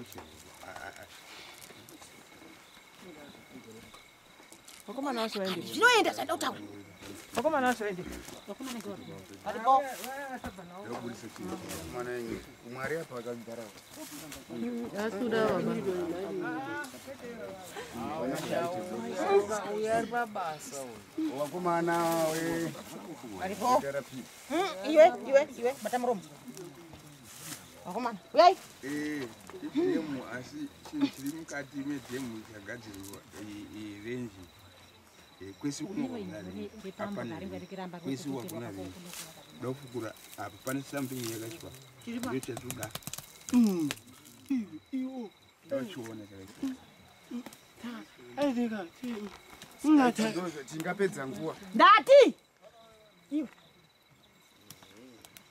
Vakomana vacho vaende. Zvinoenda zvada kutaura. Vakomana vacho vaende. Vakomana varipo. Mwari apa akagara. Asuda baba. Uyu ari pabasa uyu. Vakomana we. Varipo. Iwe iwe iwe bata muromo. Vakomana uyai. Idhemu asi chinhu chiri mukati medhemu chagadzirwa renji. Kwese kwese wakuna renji. Dofukura apa pane something yakaitwa. Ndiyo chatoda. Tachiona chakaitwa. Tingapedza nguva. Ndati. Iwe.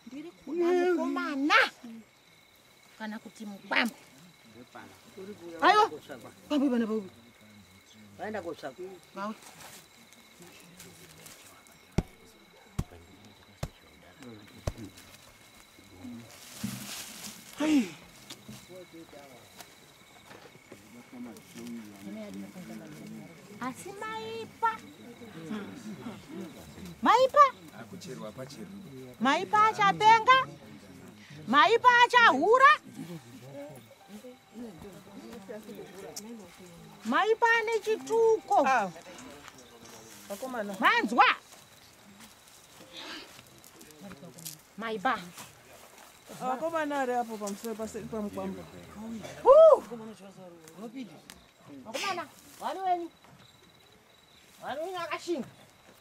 Ndiri kuda mukomana. Kana kuti mukwambo. Aiwa. Kwambo bana baba. Vaenda kotsvaka. Vawe. Ai. Asi maipa. Maipa? Akucherwa pacherwa. Maipa achapenga. Maipa achahura. Maipa ane chituko. Manzwa maiba vakomana ari apo pamusoro paseri pamukwambo. Vakomana vani wenyu vani wenyu akashinga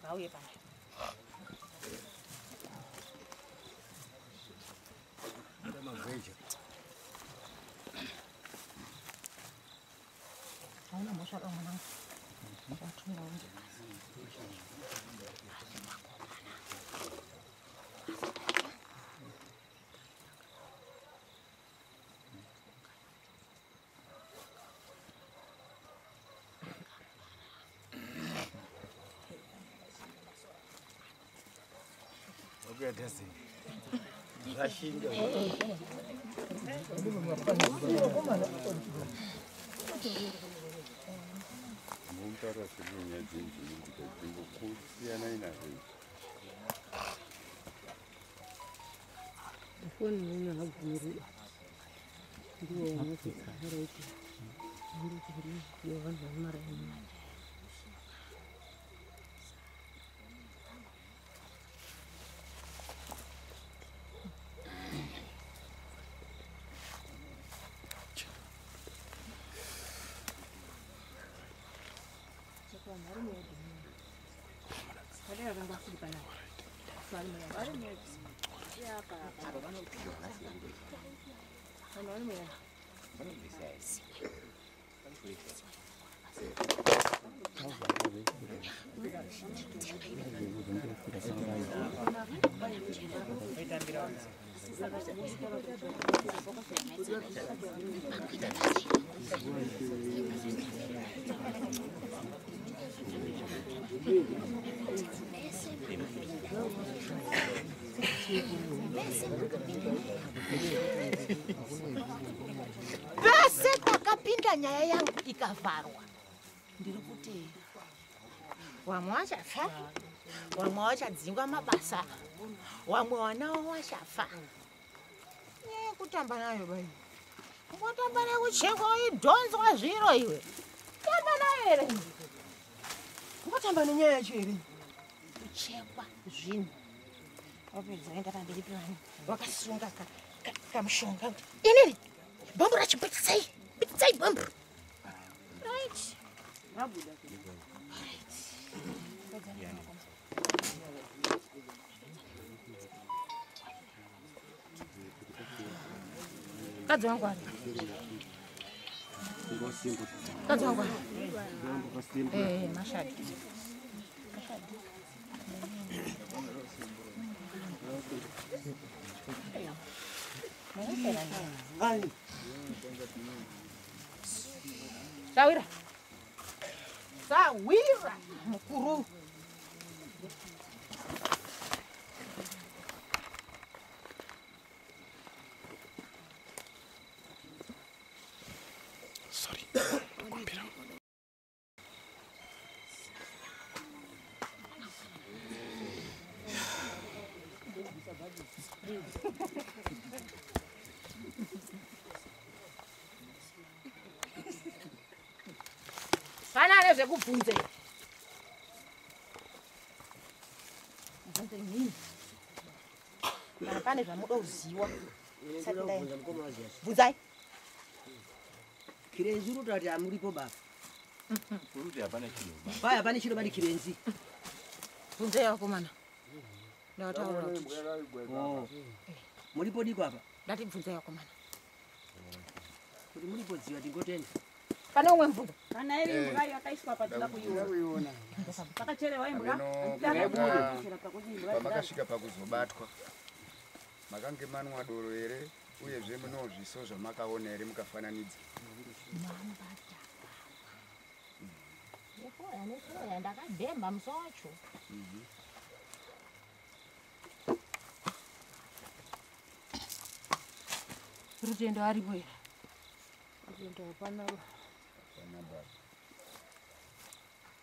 vauye pana. Hauna mhosva ba mwanangu. Watunga unje basi. Zvashinga. Mumutaura senyaya dzenjinji dzingosiyanai nazvo izvi. Foni uno habvumiri ndiwo unozitsauraiti ndiwo vanhu vamaraini. Vese pakapinda nyaya yangu ikavharwa, ndiri kuti wamwe wachafa, wamwe wachadzingwa mabasa, wamwe wanawo wachafa. Nyaya yekutamba nayo bai, ungotamba nayo kuchekwa idhonzwa zviro iwe, tamba nayo here? Ungotamba nenyaya yacho here? Kuchekwa zvinhu wapedza waenda pamberi pevanhu wakasunga kamushonga kuti inini bhombo racho pitisai pitisai bhombo. Right. Rabuda. Right. Mukadzi wangu ari. Mukadzi wangu ari. Eh, mashadi. Mashadi. Sawira. Sawira mukuru. Sorry. Kumbira. Pana nezvekubvunze. Bvunze nini? Kana pane zvamuda kuziwa. Bvunzai. Kirenzi urikuti amuripo baba. Uruti hapana chiro. Pai hapana chiro bali kirenzi. Bvunzai vakomana. Ndataura kuti. Oh. Muripo diko apa? Ndati bvunzai vakomana. Kuti muripo dziwa tingotenda. Pane umwe mubvunzo. Kana iri imbwa yakaiswa patida kuiona. Pakacherewa imbwa. Pamakasvika pakuzobatwa makange manwa doro here uyezve muno zviso zvamakaona here mukafananidza? Nefoya ndakadhemba musi wacho. Rutendo aripo here? Rutendo hapana.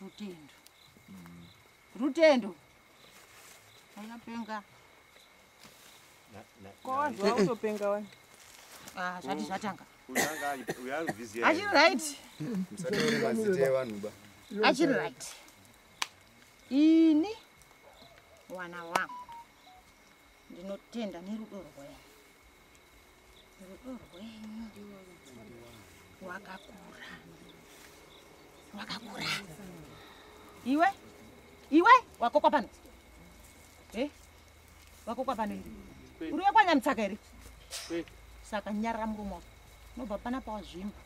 Rutendo. Rutendo. Akapenga. Ko watopenga wani. Ah, zvati zvatanga. Uyanga Achiri right. Musataure mazita evanhu ba. Achiri right. Ini wana wangu ndinotenda nerudo rwenyu. Rudo rwenyu rwakakura. Rwakakura. Iwe? Iwe wakokwa pano. Wakokwa pano iri. Uri wekwanyamutsaka here? Saka nyarara murume wako. Unobva panapa wazvimba.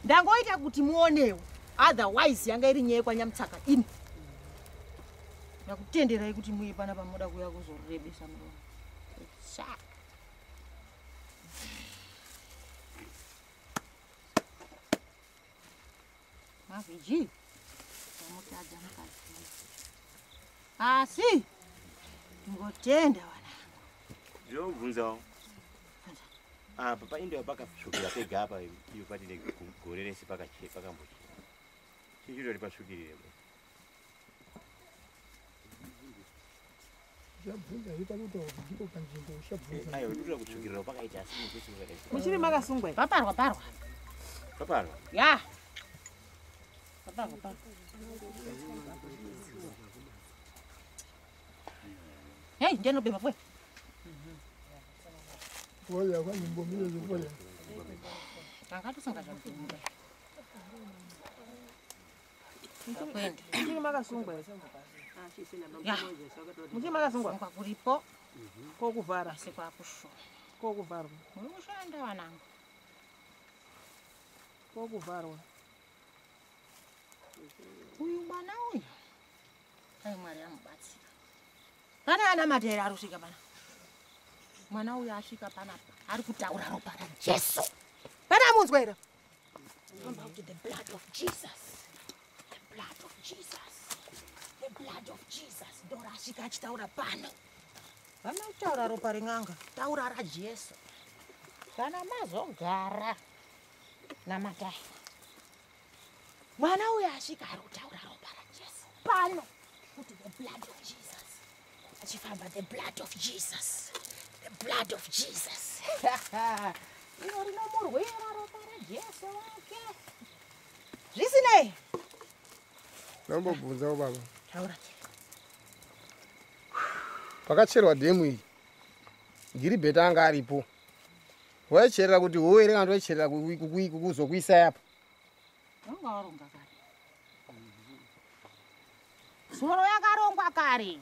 Ndangoita kuti muonewo. Otherwise yanga iri nyaya yekwanyamutsaka ini. Ndakutenderai kuti muye panapa muda kuuya kuzorebesa murume. Saka. Mavhiji. Ndamutadza mukadzi. Asi ndingotenda wanangu. Ndinobvunzawo. Apa paindiwa pakasvukira pega apa iyo patine gore rese pakambochena. Chichitori pasvukirire. Aiwa ndinoda kutsvukirira pakaita asi muchisi mukadaita. Muchiri makasungwa here? Paparwa parwa. Paparwa? Ya. Paparwa parwa. Hey, ndinobhema fwe. Oya kwanyimbo oya. Tanga tusanga Muchiri makasungwa here? Ya. Muchiri makasungwa? Sungwa kuripo. Kokuvhara. Asi kwakushoma. Kokuvharwa. Muri kushanda wanangu. Kokuvharwa. Uyu mwana uyu. Ai Mwari amubatsira. Pana ana matera ari kusvika pana. Mwana uyu asvika panapa ari kutaura ropa raJesu. Pana munzwa here? Famba kuti the blood of Jesus. The blood of Jesus. The blood of Jesus. Ndora asvika achitaura pano. Vana kutaura ropa ren'anga, taura raJesu. Kana mazogara namatai. Mwana uyu asvika ari kutaura ropa raJesu pano kuti the blood of Jesus. Achifamba the blood of Jesus. The blood of Jesus. Iro rinomurwira ropa raJesu wake. Zvisinei. Ndambobvunzawo baba. Taura. Pakacherwa dhemu iyi. Giribheti anga aripo. Waicherera kuti howe here kana kuti waicherera kuzokuisa apa? Wanga waronga kare. Tsoro yakarongwa kare.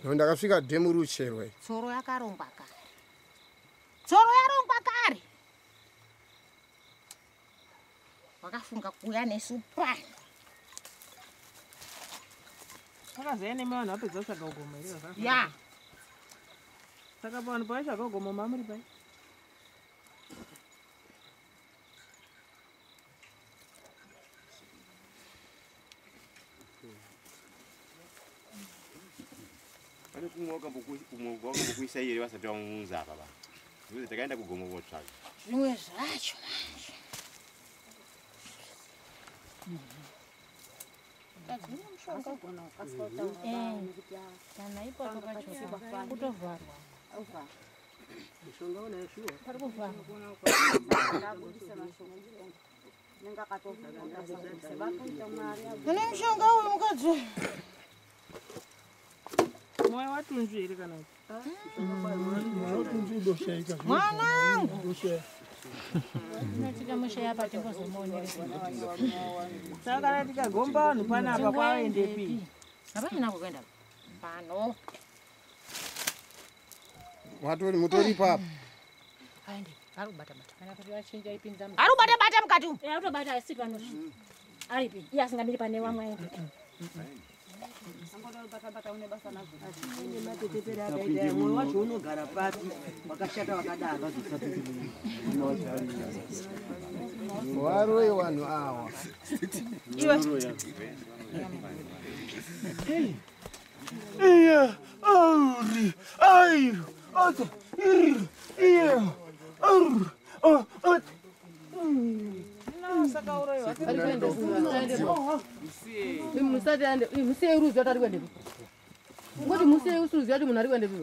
Ndakasvika dhemu rucherwa. Tsoro yakarongwa kare. Tsoro yarongwa kare. Wakafunga kuuya nesu pano. Vakaziya nemi vanhu vapedza kutsvaga ugomo here? Ya. Saka vanhu pavaitsvaga ugomo mamuri pai? Pane kumwe wakambokuisa here vasati vamuunza apa ba. Ndikuti takaenda kugomo kotsvaga. Zvimwe zvacho manje. Kana ipapo pacho kutovharwa. Pari kuvharwa. Une mushonga uyu mukadzi. Moyo watunzvi here kana kuti? Mwanangu. Tinotika mushe apa tingozomuoneresa. Saka kana tikagomba vanhu panapa kwavaendepi? Hapana kuenda pano. Watori mutori ipapo. Aende, ari kubata bata. Kana kuti vachinja ipinza. Ari kubata bata mukati umu. Ari kutobata asi panosvika. Aripi? Iye asingamiri pane vamwe aende. Mwoyo wacho unogara papi wakashata wakadaro. Varoi vanhu ava. Iwe. Iya, auri, ai, ata, ir, iya, ar, a, at. Musati ande, musiye uruziva kuti ari kuendepi. Ngoti musiye uruziva kuti munhu ari kuendepi.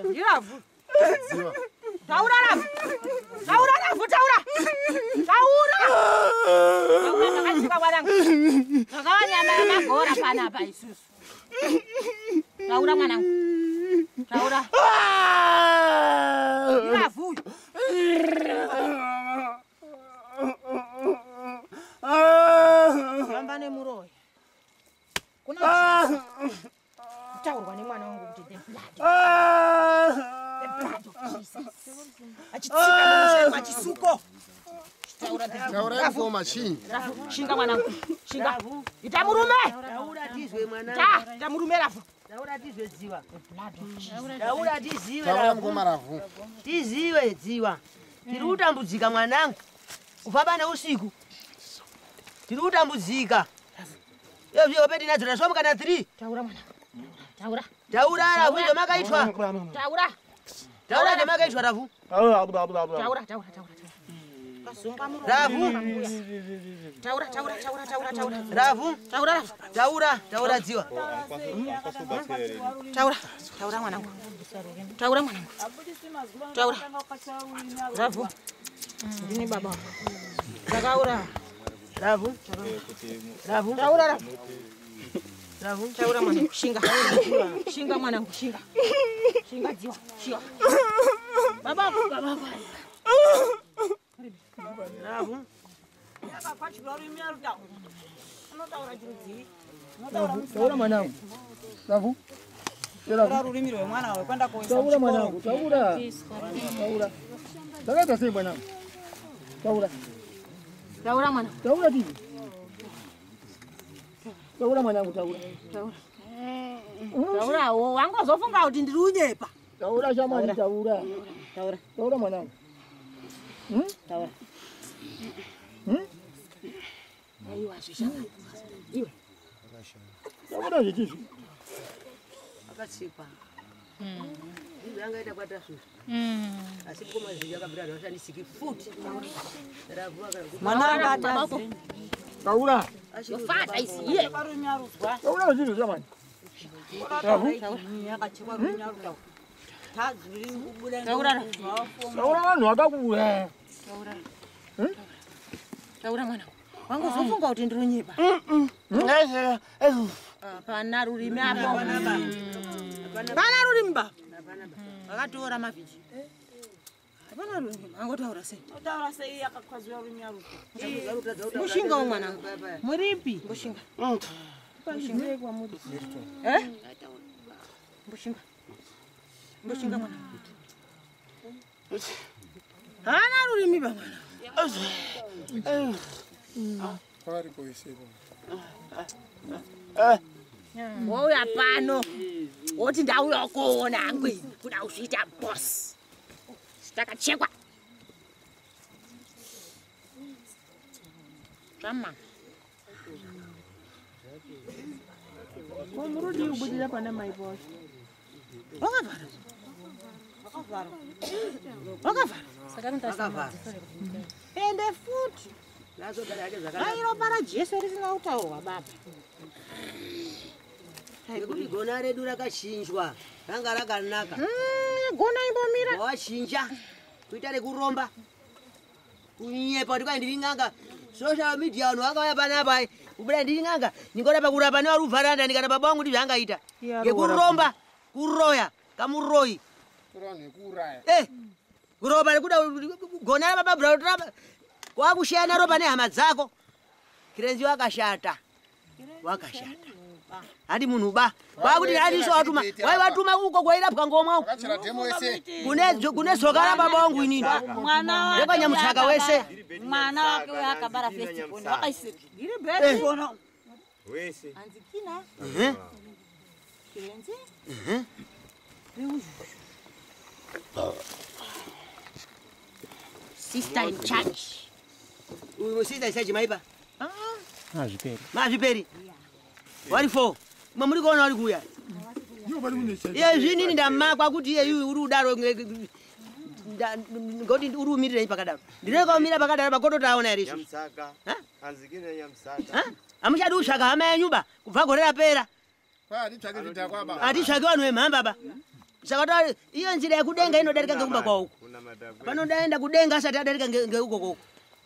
Ndiravu. Taura Ravu. Taura Ravu, taura. Taura. Taura ndakachika mwanangu. Ndakawa nyama yamagora panapa isusu. Taura mwanangu. Taura. Ndiravu uyu. Famba nemuroyi. Kuna kutaurwa nemwana wangu kuti the blood. The blood of Jesus. Achitsika mumusoro achisuko. Taura mukoma chinyi. Shinga mwanangu. Shinga. Ita murume. Taura tizwe mwanangu. Ta, ita murume Ravu. Taura tizwe dziwa. Taura tiziwe. Taura mukoma Ravu. Tiziwe dziwa. Tiri kutambudzika mwanangu. Kufamba neusiku. Tiri kutambudzika. Iyo hope tinadzo tasvika kana 3. Taura mwanangu. Taura. Taura Ravu zvamakaitwa. Taura. Taura zvamakaitwa Ravu. Taura, taura, taura, taura. Ravu. Taura, taura, taura, taura, taura. Ravu. Taura, Ravu. Taura, taura dziwa. Taura, taura mwanangu. Taura mwanangu. Taura. Ravu. Ndini baba. Takaura. Ravu. Ravu. Taura Ravu. Ravu. Taura mwanangu, shinga. Shinga mwanangu, shinga. Shinga dziwa, shinga. Baba, baba. Ravu. Taura mwanangu. Ravu. Taura rurimi rwemwana wawe kwenda kuisa. Taura mwanangu, taura. Taura. Takaita sei mwanangu? Taura. Taura mwanangu. Taura tivi. Taura mwanangu, taura. Taura. Taurawo, wangozofunga kuti ndiri unyepa. Taura shamani, taura. Taura. Taura mwanangu. Taura. Aiwa zvishaka. Iwe. Taura zvechizvi. Akatsikwa. Ndizvo angaita kwatasvu. Asi mukoma zvinhu akabvira vanhu vashandisiki futi. Ravu Mwana akata. Taura. Yofata isiye. Taura zvechizvi shamani. Ravu. Taura. Taura vanhu vakakuuraya. Taura. Taura mwanangu. Wangozofunga kuti ndiri unyepa. Hapana rurimi apo. Hapana rurimi baba. Vakatora mavhiji. Hapana rurimi. Angotaura sei? Taura sei akakwaziwa rurimi aruko. Mushinga mwanangu. Muripi? Mushinga. Eh? Mushinga. Mushinga mwanangu. Hana rurimi baba. Wouya pano woti ndauya kuona hangu ini kuda kuzviita boss. Takachekwa. Zvama. Murudi ubudira pana mai boss. Wakavhara. Wakavhara. Wakavhara. Ende futi. Dai ropa raJesu risina kutaurwa baba. Nekuti gona redu rakachinjwa, ranga rakanaka. Gona imbomira. Wachinja kuita rekuromba. Kunyepa kuti kwai ndiri n'anga. Social media vanhu vakauya panapa kubuda ndiri n'anga. Ndingorapa kurapa nevarubvaranda ndikana baba vangu ndizvo angaita. Yekuromba, kuroya, kamuroyi. Eh. Kuroba nekuda gona rababa bra kwakushiyana ropa nehama dzako. Kirenzi wakashata. Wakashata. Hadi munhu ba. Kwakuti hadi so watuma. Wai watuma uko kwairapwa ngomwa uko. Kune soka ra baba wangu inini. Mwana wake Rekanyamutsaka wese. Mwana wake akabara first born. Wakaisira. Iri bed born. Wese. Anzikina. Kirenzi. Sister in charge. Uyu sister in charge maipa. Mazviperi. Mazviperi. Wari 4. Mamuri kuona wari kuuya. Iye zvinini ndamakwa kuti iye uri udaro Ngoti uri umirirei pakadaro. Ndinokaumira pakadaro pakototaona here isusu. Nyamusaka. Anzikire nyamusaka. Hamuchadi kutsvaka hama yenyu ba kubva gore rapera. Hatitsvake vanhu vemhamba ba. Saka ta iyo nzira yekudenga inodarika ngekumba kwawo uko. Panodaenda kudenga asati adarika ngeukoko uko.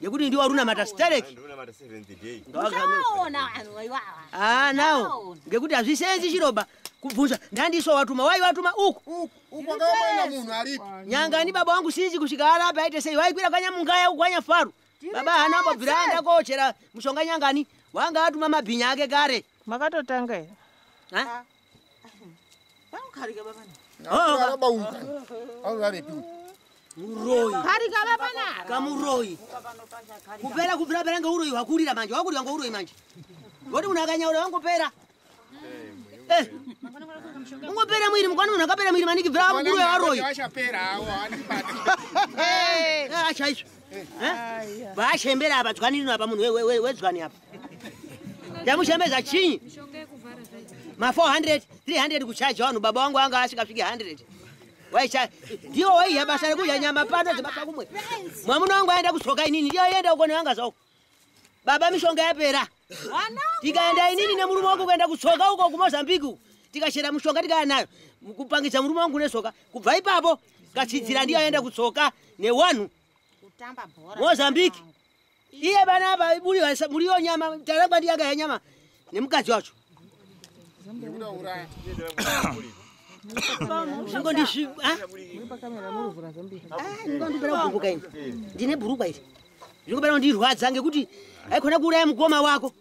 Ngekuti ndiwo runamata stereki. Ndinamata seventh day. Uchaona vanhu iwawa. Ah nawo ngekuti hazvisenzi chiroba kubvunza ndandiso watuma wai watuma uku. Uku wakaona munhu aripi. Nyangani baba wangu sinzi kusvika arapa aite sei waikwira kwanyamungaya uku kwanyafaru. Baba hana ambobvira aenda kochera mushonga nyangani wanga atuma mabhinya ake kare. Makatotanga here? Ha? Vangukarika baba. Muroyi. Karika baba na. Kamuroyi. Kupera kubvira pera ngeuroyi hwakurira manje wakurira ngeuroyi manje. Ngoti munhu akanyaura wangopera. Ungopera mwiri mukwana munhu akapera mwiri maniki bvira mukuru wevaroyi. Vachapera hawo handibati. Chaizvo. Vachembera apa dzwani rino apa munhu wedzwani apa. Yamuchembedza chinyi? Ma 400, 300 kuchaja vanhu baba wangu anga asikasviki 100. Waicha ndiwo waiya basa rekudya nyama pano dzebasa kumwe. Mwamuna wangu aenda kutsoka inini ndiyo aenda uko newanga zauko. Baba mishonga yapera. Tikaenda inini nemurume wangu kuenda kutsoka uko kuMozambique. Tikachera mushonga tikaya nayo. Kupangidza murume wangu nesoka. Kubva ipapo katsidzira ndiyo aenda kutsoka newanhu. Kutamba bhora. Mozambique. Iye bana apa muriwo nyama tarangwa ndiye akaya nyama nemukadzi wacho. Ndingondipera kuguka ini. Ndine bhurukwa iri. Ndinopera kundirwadza ngekuti haikona kuuraya mukoma wako.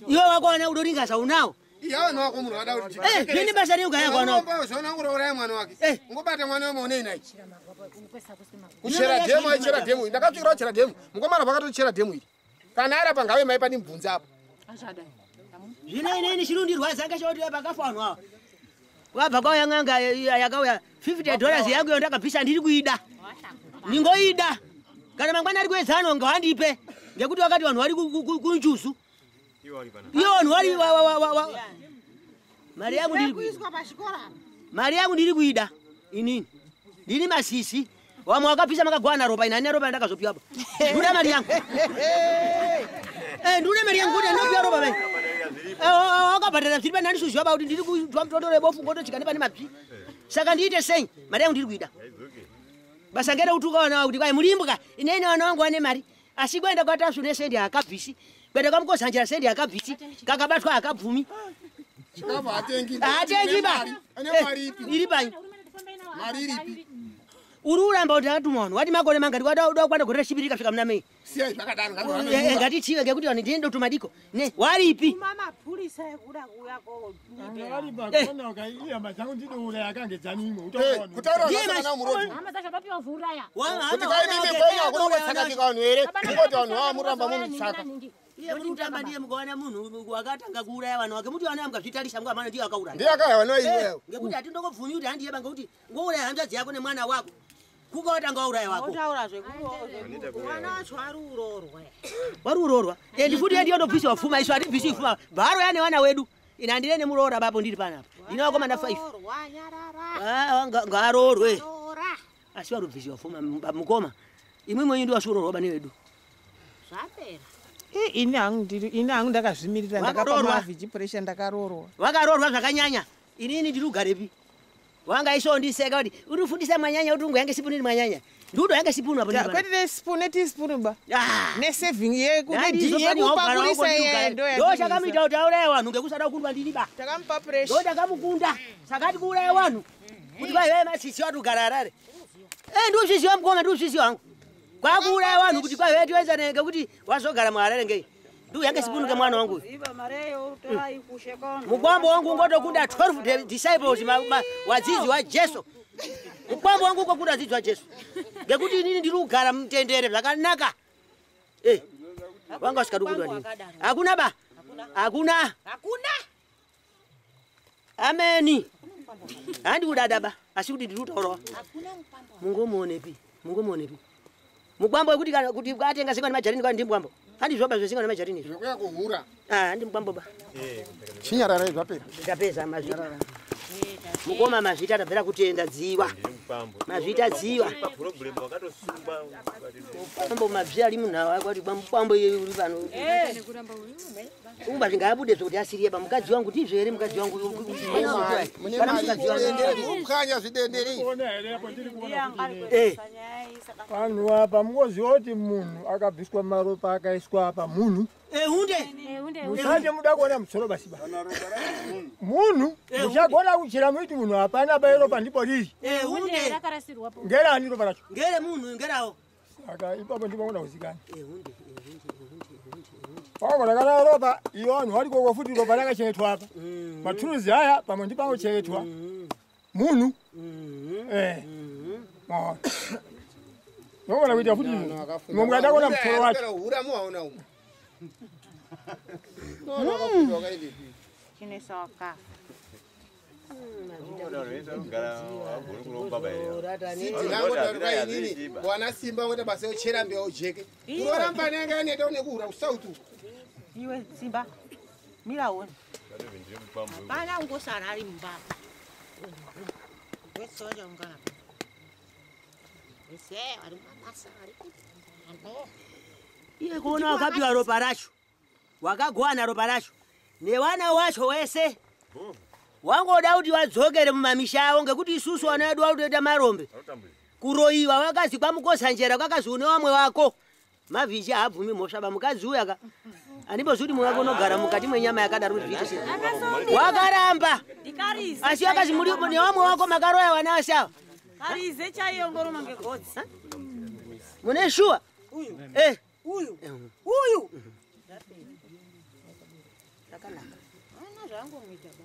Iwe wako wana udoringaza unawo. Iye vanhu wako munhu wada kuti. Zvine basa rei ukaya kwanawo. Unomba unouraya mwana wake. Ungobata mwana wemwe unei naichi. Kuchera dhemu aichera dhemu. Ndakatsvikira kuchera dhemu. Mukomana pakatochera dhemu iri. Kana arapa ngave mai pandimubvunze apo. Zvino inini chinondirwadza ngechekuti pakafa vanhu ava. Wabva kwauya n'anga yakauya $50 yangu iyo ndakabvisa ndiri kuida. Ndingoida. Kana mangwana ari kuedzano ngawandipe ngekuti wakati vanhu vari kunjuzu. Iyo vanhu vari mari yangu ndiri kuiswa pachikora. Mari yangu ndiri kuida inini. Ndini masisi. Wamwe wakabvisa makagwana ropa ini handina ropa ndakazopiwa apa. Ndoda mari yangu. Ndoda mari yangu kuti ndinopiwa ropa mai. Wakabhadhara zviri pane handisuzviwa kuti ndiri kutwa mutoto rebofu ngotochika nepane mabvi. Saka ndiite sei? Mari yangu ndiri kuida. Basa ngere kutuka vana vangu kuti kwai murimbwa ineni vana vangu vane mari. Asi kuenda kwaTasvu nesendi hakabvisi. Kuenda kwaMukotsanjera sendi hakabvisi. Kakabatwa hakabvumi. Chikafu hatengi. Hatengi ba. Iri pai. Mari iripi? Uri uramba kuti akatuma vanhu wati makore mangati wada kwana gore rechipiri rikasvika muna Mei. Siyai zvakadaro ngatichive ngekuti vanhu ndiye ndotuma diko. Ne waripi? Mapurisa ekuda kuuya ko. Kutaura zvakana muroad. Kuti kwai mimi kwenyu hakuna kutsakatika vanhu here? Kungoti vanhu vava muramba munotsaka. Iye muri kutamba ndiye mukaona munhu wakatanga kuuraya vanhu vake muti vana mukazvitarisa mukamana ndiye akauraya. Ndiye akauraya vanhu iwewe. Ngekuti hatindongobvumi kuti handiye ngekuti ngouraya hanzvadzi yako nemwana wako. Kuka watanga wauraya wako. Wotaura zvekuroorwa. Mwana wacho ari uroorwa. Wari uroorwa. Endi futi ndiyo ndobvisiwa pfuma isu hatibvisi pfuma. Bharo yane vana wedu. Ina handine nemuroora bapo ndiri panapa. Ndine vakomana 5. Nyarara. Ngaroorwe. Asi warubvisiwa pfuma mukoma. Imwe mwenyu ndiwo wasuroorwa bane wedu. Zvapera. Ini hangu ndakazvimirira ndakapa mavhiji pressure ndakaroorwa. Wakaroorwa zvakanyanya. Inini ndiri kugarepi? Wanga isondiseka kuti uri kufundisa mwanyanya kuti ungoyange sipuni mwanyanya. Ndudo yange sipuni apo ndiri. Kwete nesipuni netispuni ba. Nesaving yekupakurisa yendo. Ndo chakamuita kuti auraye vanhu ngekusada kukundwa ndini ba. Takamupa pressure. Ndo takamukunda. Saka kuuraya vanhu. Kuti kwai masisi watugara Harare. Ndozviziva mukoma ndozviziva hangu. Kwakuuraya vanhu kuti kwai tiwedzane ngekuti wazogara muHarare ngei. Ndiuyange sipuni kemwana wangu. Mukwambo wangu ungotokunda 12 disciples wadzidzi waJesu. Mukwambo wangu ungokunda wadzidzi waJesu. Ngekuti inini ndiri kugara mutendere zvakanaka. Wanga usikadi kukundwa ndini. Hakuna ba. Hakuna. Hakuna. Ameni. Handi kudada ba. Asi kuti ndiri kutaurawa. Mungomuonepi? Mungomuonepi? Mukwambo wekuti kana kuti atenga singwa nemajarini kwani ndi mukwambo. Handi zvoba zvesingwa nemajarini izvo. Zvekuya kuhura. Handi mukwambo ba. Chinyararai zvapera. Ndapedza mazvi. Mukoma mazvita tabvera kutenda dziwa. Mazvita dziwa. Mambo mabvi ari munhu awa kwati mukwambo iye uri pano. Umba zvingabude zvokuti asiriye pa mukadzi wangu ndizvo here mukadzi wangu. Kana mukadzi wangu. Mukanya zvidendere. Eh. Vanhu apa mungoziva kuti munhu akabviswa maropa akaiswa apa munhu. Ehunde. Musati muda kuona musoro basi ba. Munhu muchagona kuchera muiti munhu hapana pa ropa ndipo riri. Ehunde. Ngerani ropa racho? Ngere munhu ngerawo. Saka ipapo ndipo kuda kuzikana. Pakona kana ropa iyo vanhu vari koko futi ropa rakachengetwa apa. Maturuzi aya pamwe ndipo angochengetwa. Munhu. Eh. Maona. Nogona kuita futi izvo. Mungada kuona musoro wacho. Hura muwaona umu. No, no, wakaendepi? Chinesa wakafa. Wana simba ngoita basa yochera mbeu jeke. Kuroramba nanga neta nekuhura kusautu. Iwe Simba, mira uone. Hapana ungosara ari mumba. Wese ungana. Wese ari mabasa ari kuti. Iye kuona wakapiwa ropa racho. Wakagowana ropa racho. Newana wacho wese. Wangoda kuti wadzokere mumamisha avo ngekuti isusu vana vedu vakutoita marombe. Kuroyiwa wakazi kwamukosanjera kwakazi une wamwe wako. Mavhichi haabvumi mhosva ba mukadzi uyu aka. Andimbozivi kuti mumwe wako unogara mukati mwenyama yakadaro kuti zviite sei. Wakaramba. Asi wakazi muri newamwe wako makaroya vana vese ava. Karize chaiyo ngoroma ngegodzi. Mune shuwa? Uyu. Eh. Uyu. Uyu. Rakanaka. Ana zvangomuita ba.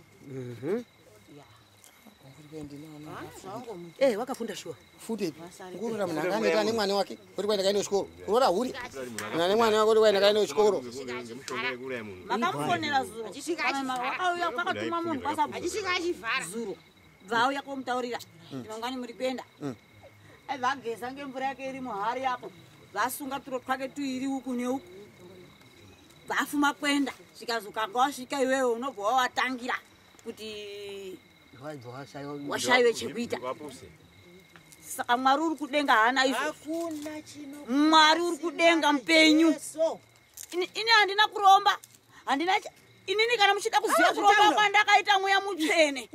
Eh, wakafunda shuwa. Futi. Kurora munhu akaneta nemwana wake kuti kwaenda kaende kuchikoro. Kurora huri. Munhu ane mwana wake kuti kwaenda kaende kuchikoro. Makamufonera zuro. Wakauya kwakatuma munhu Achisvika achivhara. Zuro. Bvauya komutaurira. Mangwani muri kuenda. Vageza ngemvura yake iri muhari apo. Vasunga turo twake tuiri uku neuku. Vafuma kuenda. Zvikazokanga wasvika iwewe unobva wawatangira kuti washaiwe chekuita. Saka Mwari uri kudenga haana izvo. Hakuna chino. Mwari uri kudenga mupenyu. Ini handina kuromba. Handina inini kana muchida kuziva kuromba kwandakaita mweya mutsvene.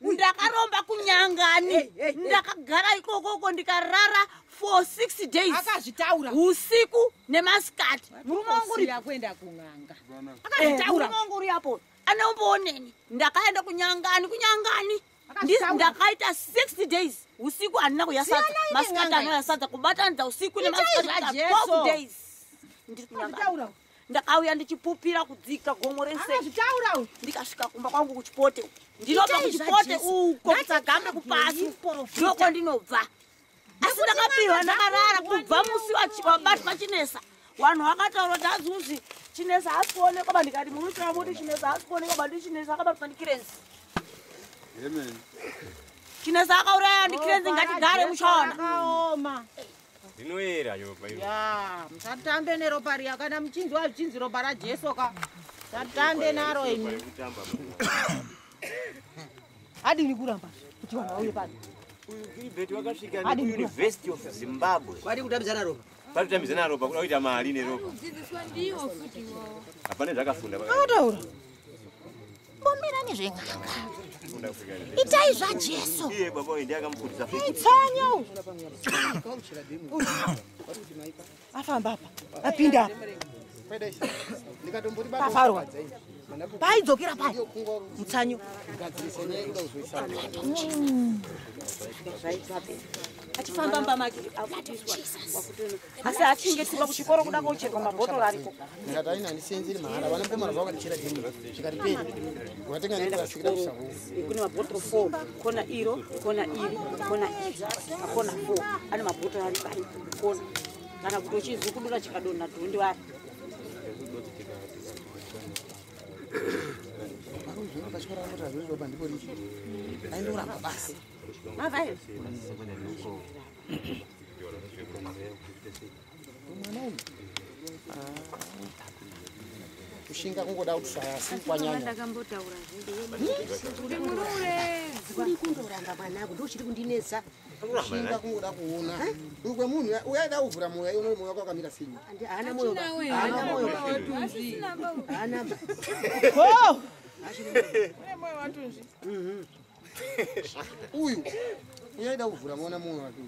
Ndakaromba kunyangani. Ndakagara ikokoko ndikarara for 6 days. Akazvitaura. Usiku nemasikati. Murume wangu uri kuenda kun'anga. Akazvitaura. Murume wangu uri apo. Anombooneni. Ndakaenda kunyangani, kunyangani. Ndakaita 6 days. Usiku handina kuyasadza. Masikati anoyasadza kubatanidza usiku nemasikati 12 days. Ndiri kunyangani. Ndakauya ndichipupira kudzika gomo rese. Ndikasvika kumba kwangu kuchipote. Ndinobva kuchipote uko kutsagambe kupasi. Ndoko ndinobva. Asi ndakapiwa ndakarara kubva musi wabatwa Chinesa. Vanhu vakataura kuti azuzi Chinesa haasi kuonekwa ba ndikati munotora muti Chinesa haasi kuonekwa ba ndi Chinesa akabatwa ndiKirenzi. Amen. Chinesa akauraya ndiKirenzi ngatigare muchaona. Akaoma. Rinoera ropa iro. Ya, musatambe neropa riya kana muchinzwa zvichinzi ropa raJesu ka. Musatambe naro imi. Adini kuramba kuti vanhu vauye pano. Uyu Gilbert wakasvika neUniversity of Zimbabwe. Kwadi kutambidzana ropa. Kwadi kutambidzana ropa, kuda kuita mari neropa. Dzidziswa ndiwo futi iwowo. Hapana zvakafunda. Akataura. Mbomira nezven'anga. Itai zvaJesu. Iye baba uyu ndiye akamufundisa futi. Itsanya uyu. Afamba apa. Apinda apa. Pafarwa. Paidzokera pai. Mutsanyo. Achifamba mba make asi achinge kuchikoro kuda kocherwa mabhotoro ariko. Ndikati aina handisenzeri mahara vana mpomara zvavakatichera dhemu zvikati pei ukatenga nekuasvikira kusango. Kune mabhotoro 4 kona iro kona iri kona iri kona 4 ane mabhotoro ari pai kona kana kuti uchizukudura chikadonha dhundi wari. Aindoramba basi. Mavayo. Mwana uyu. Kushinga kungoda kuti sayasi kwanyanya. Ndakambotaura zvindi. Uri murure. Uri kundoramba mwanangu ndochiri kundinetsa. Shinga kungoda kuona. Uyu kwemunhu uyaida kuvhura moyo iwe moyo wako wakamira sei? Haana moyo. Haana moyo. Haana. Oh! Une moyo watunzvi. Uyu uyaida kuvhura muona moyo wake.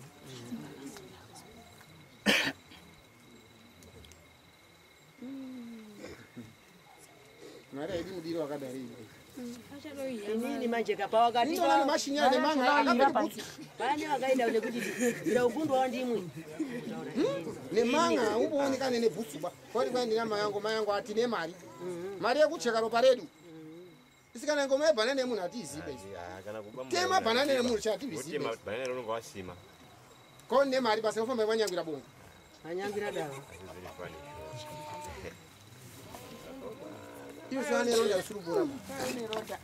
Mari haidi mudiro wakadai. Inini manje kapa wakati Ndinoona nemashinya nemanga akapera bhutsu. Pane vakaenda nekuti ndakundwawo ndimwe. Nemanga uboonekane nebhutsu ba. Kwari kwai ndina mayangu mayangu atine mari. Mari yekucheka ropa redu. Isikana ngoma yebhanana yemunhu hatiizibe. Tema bhanana yemunhu chatiizibe. Tema bhanana rinonga wasima. Ko nemari basa ufamba wanyangira bongo. Anyangira dawa. Iyo sane ronda usurubura.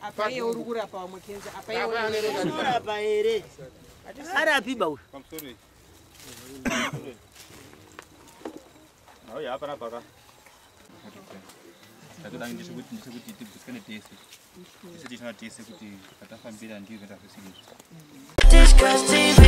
Apa iye uri kurapa vamwe kenza apa iye uri kurapa here? Arapi ba uyu. Pamusoro. Auya hapana paka. Tatoda ndechekuti tibvusikane tese. Tese tichana tese kuti patafambira ndizvo zvazvisiri. Tichkach TV.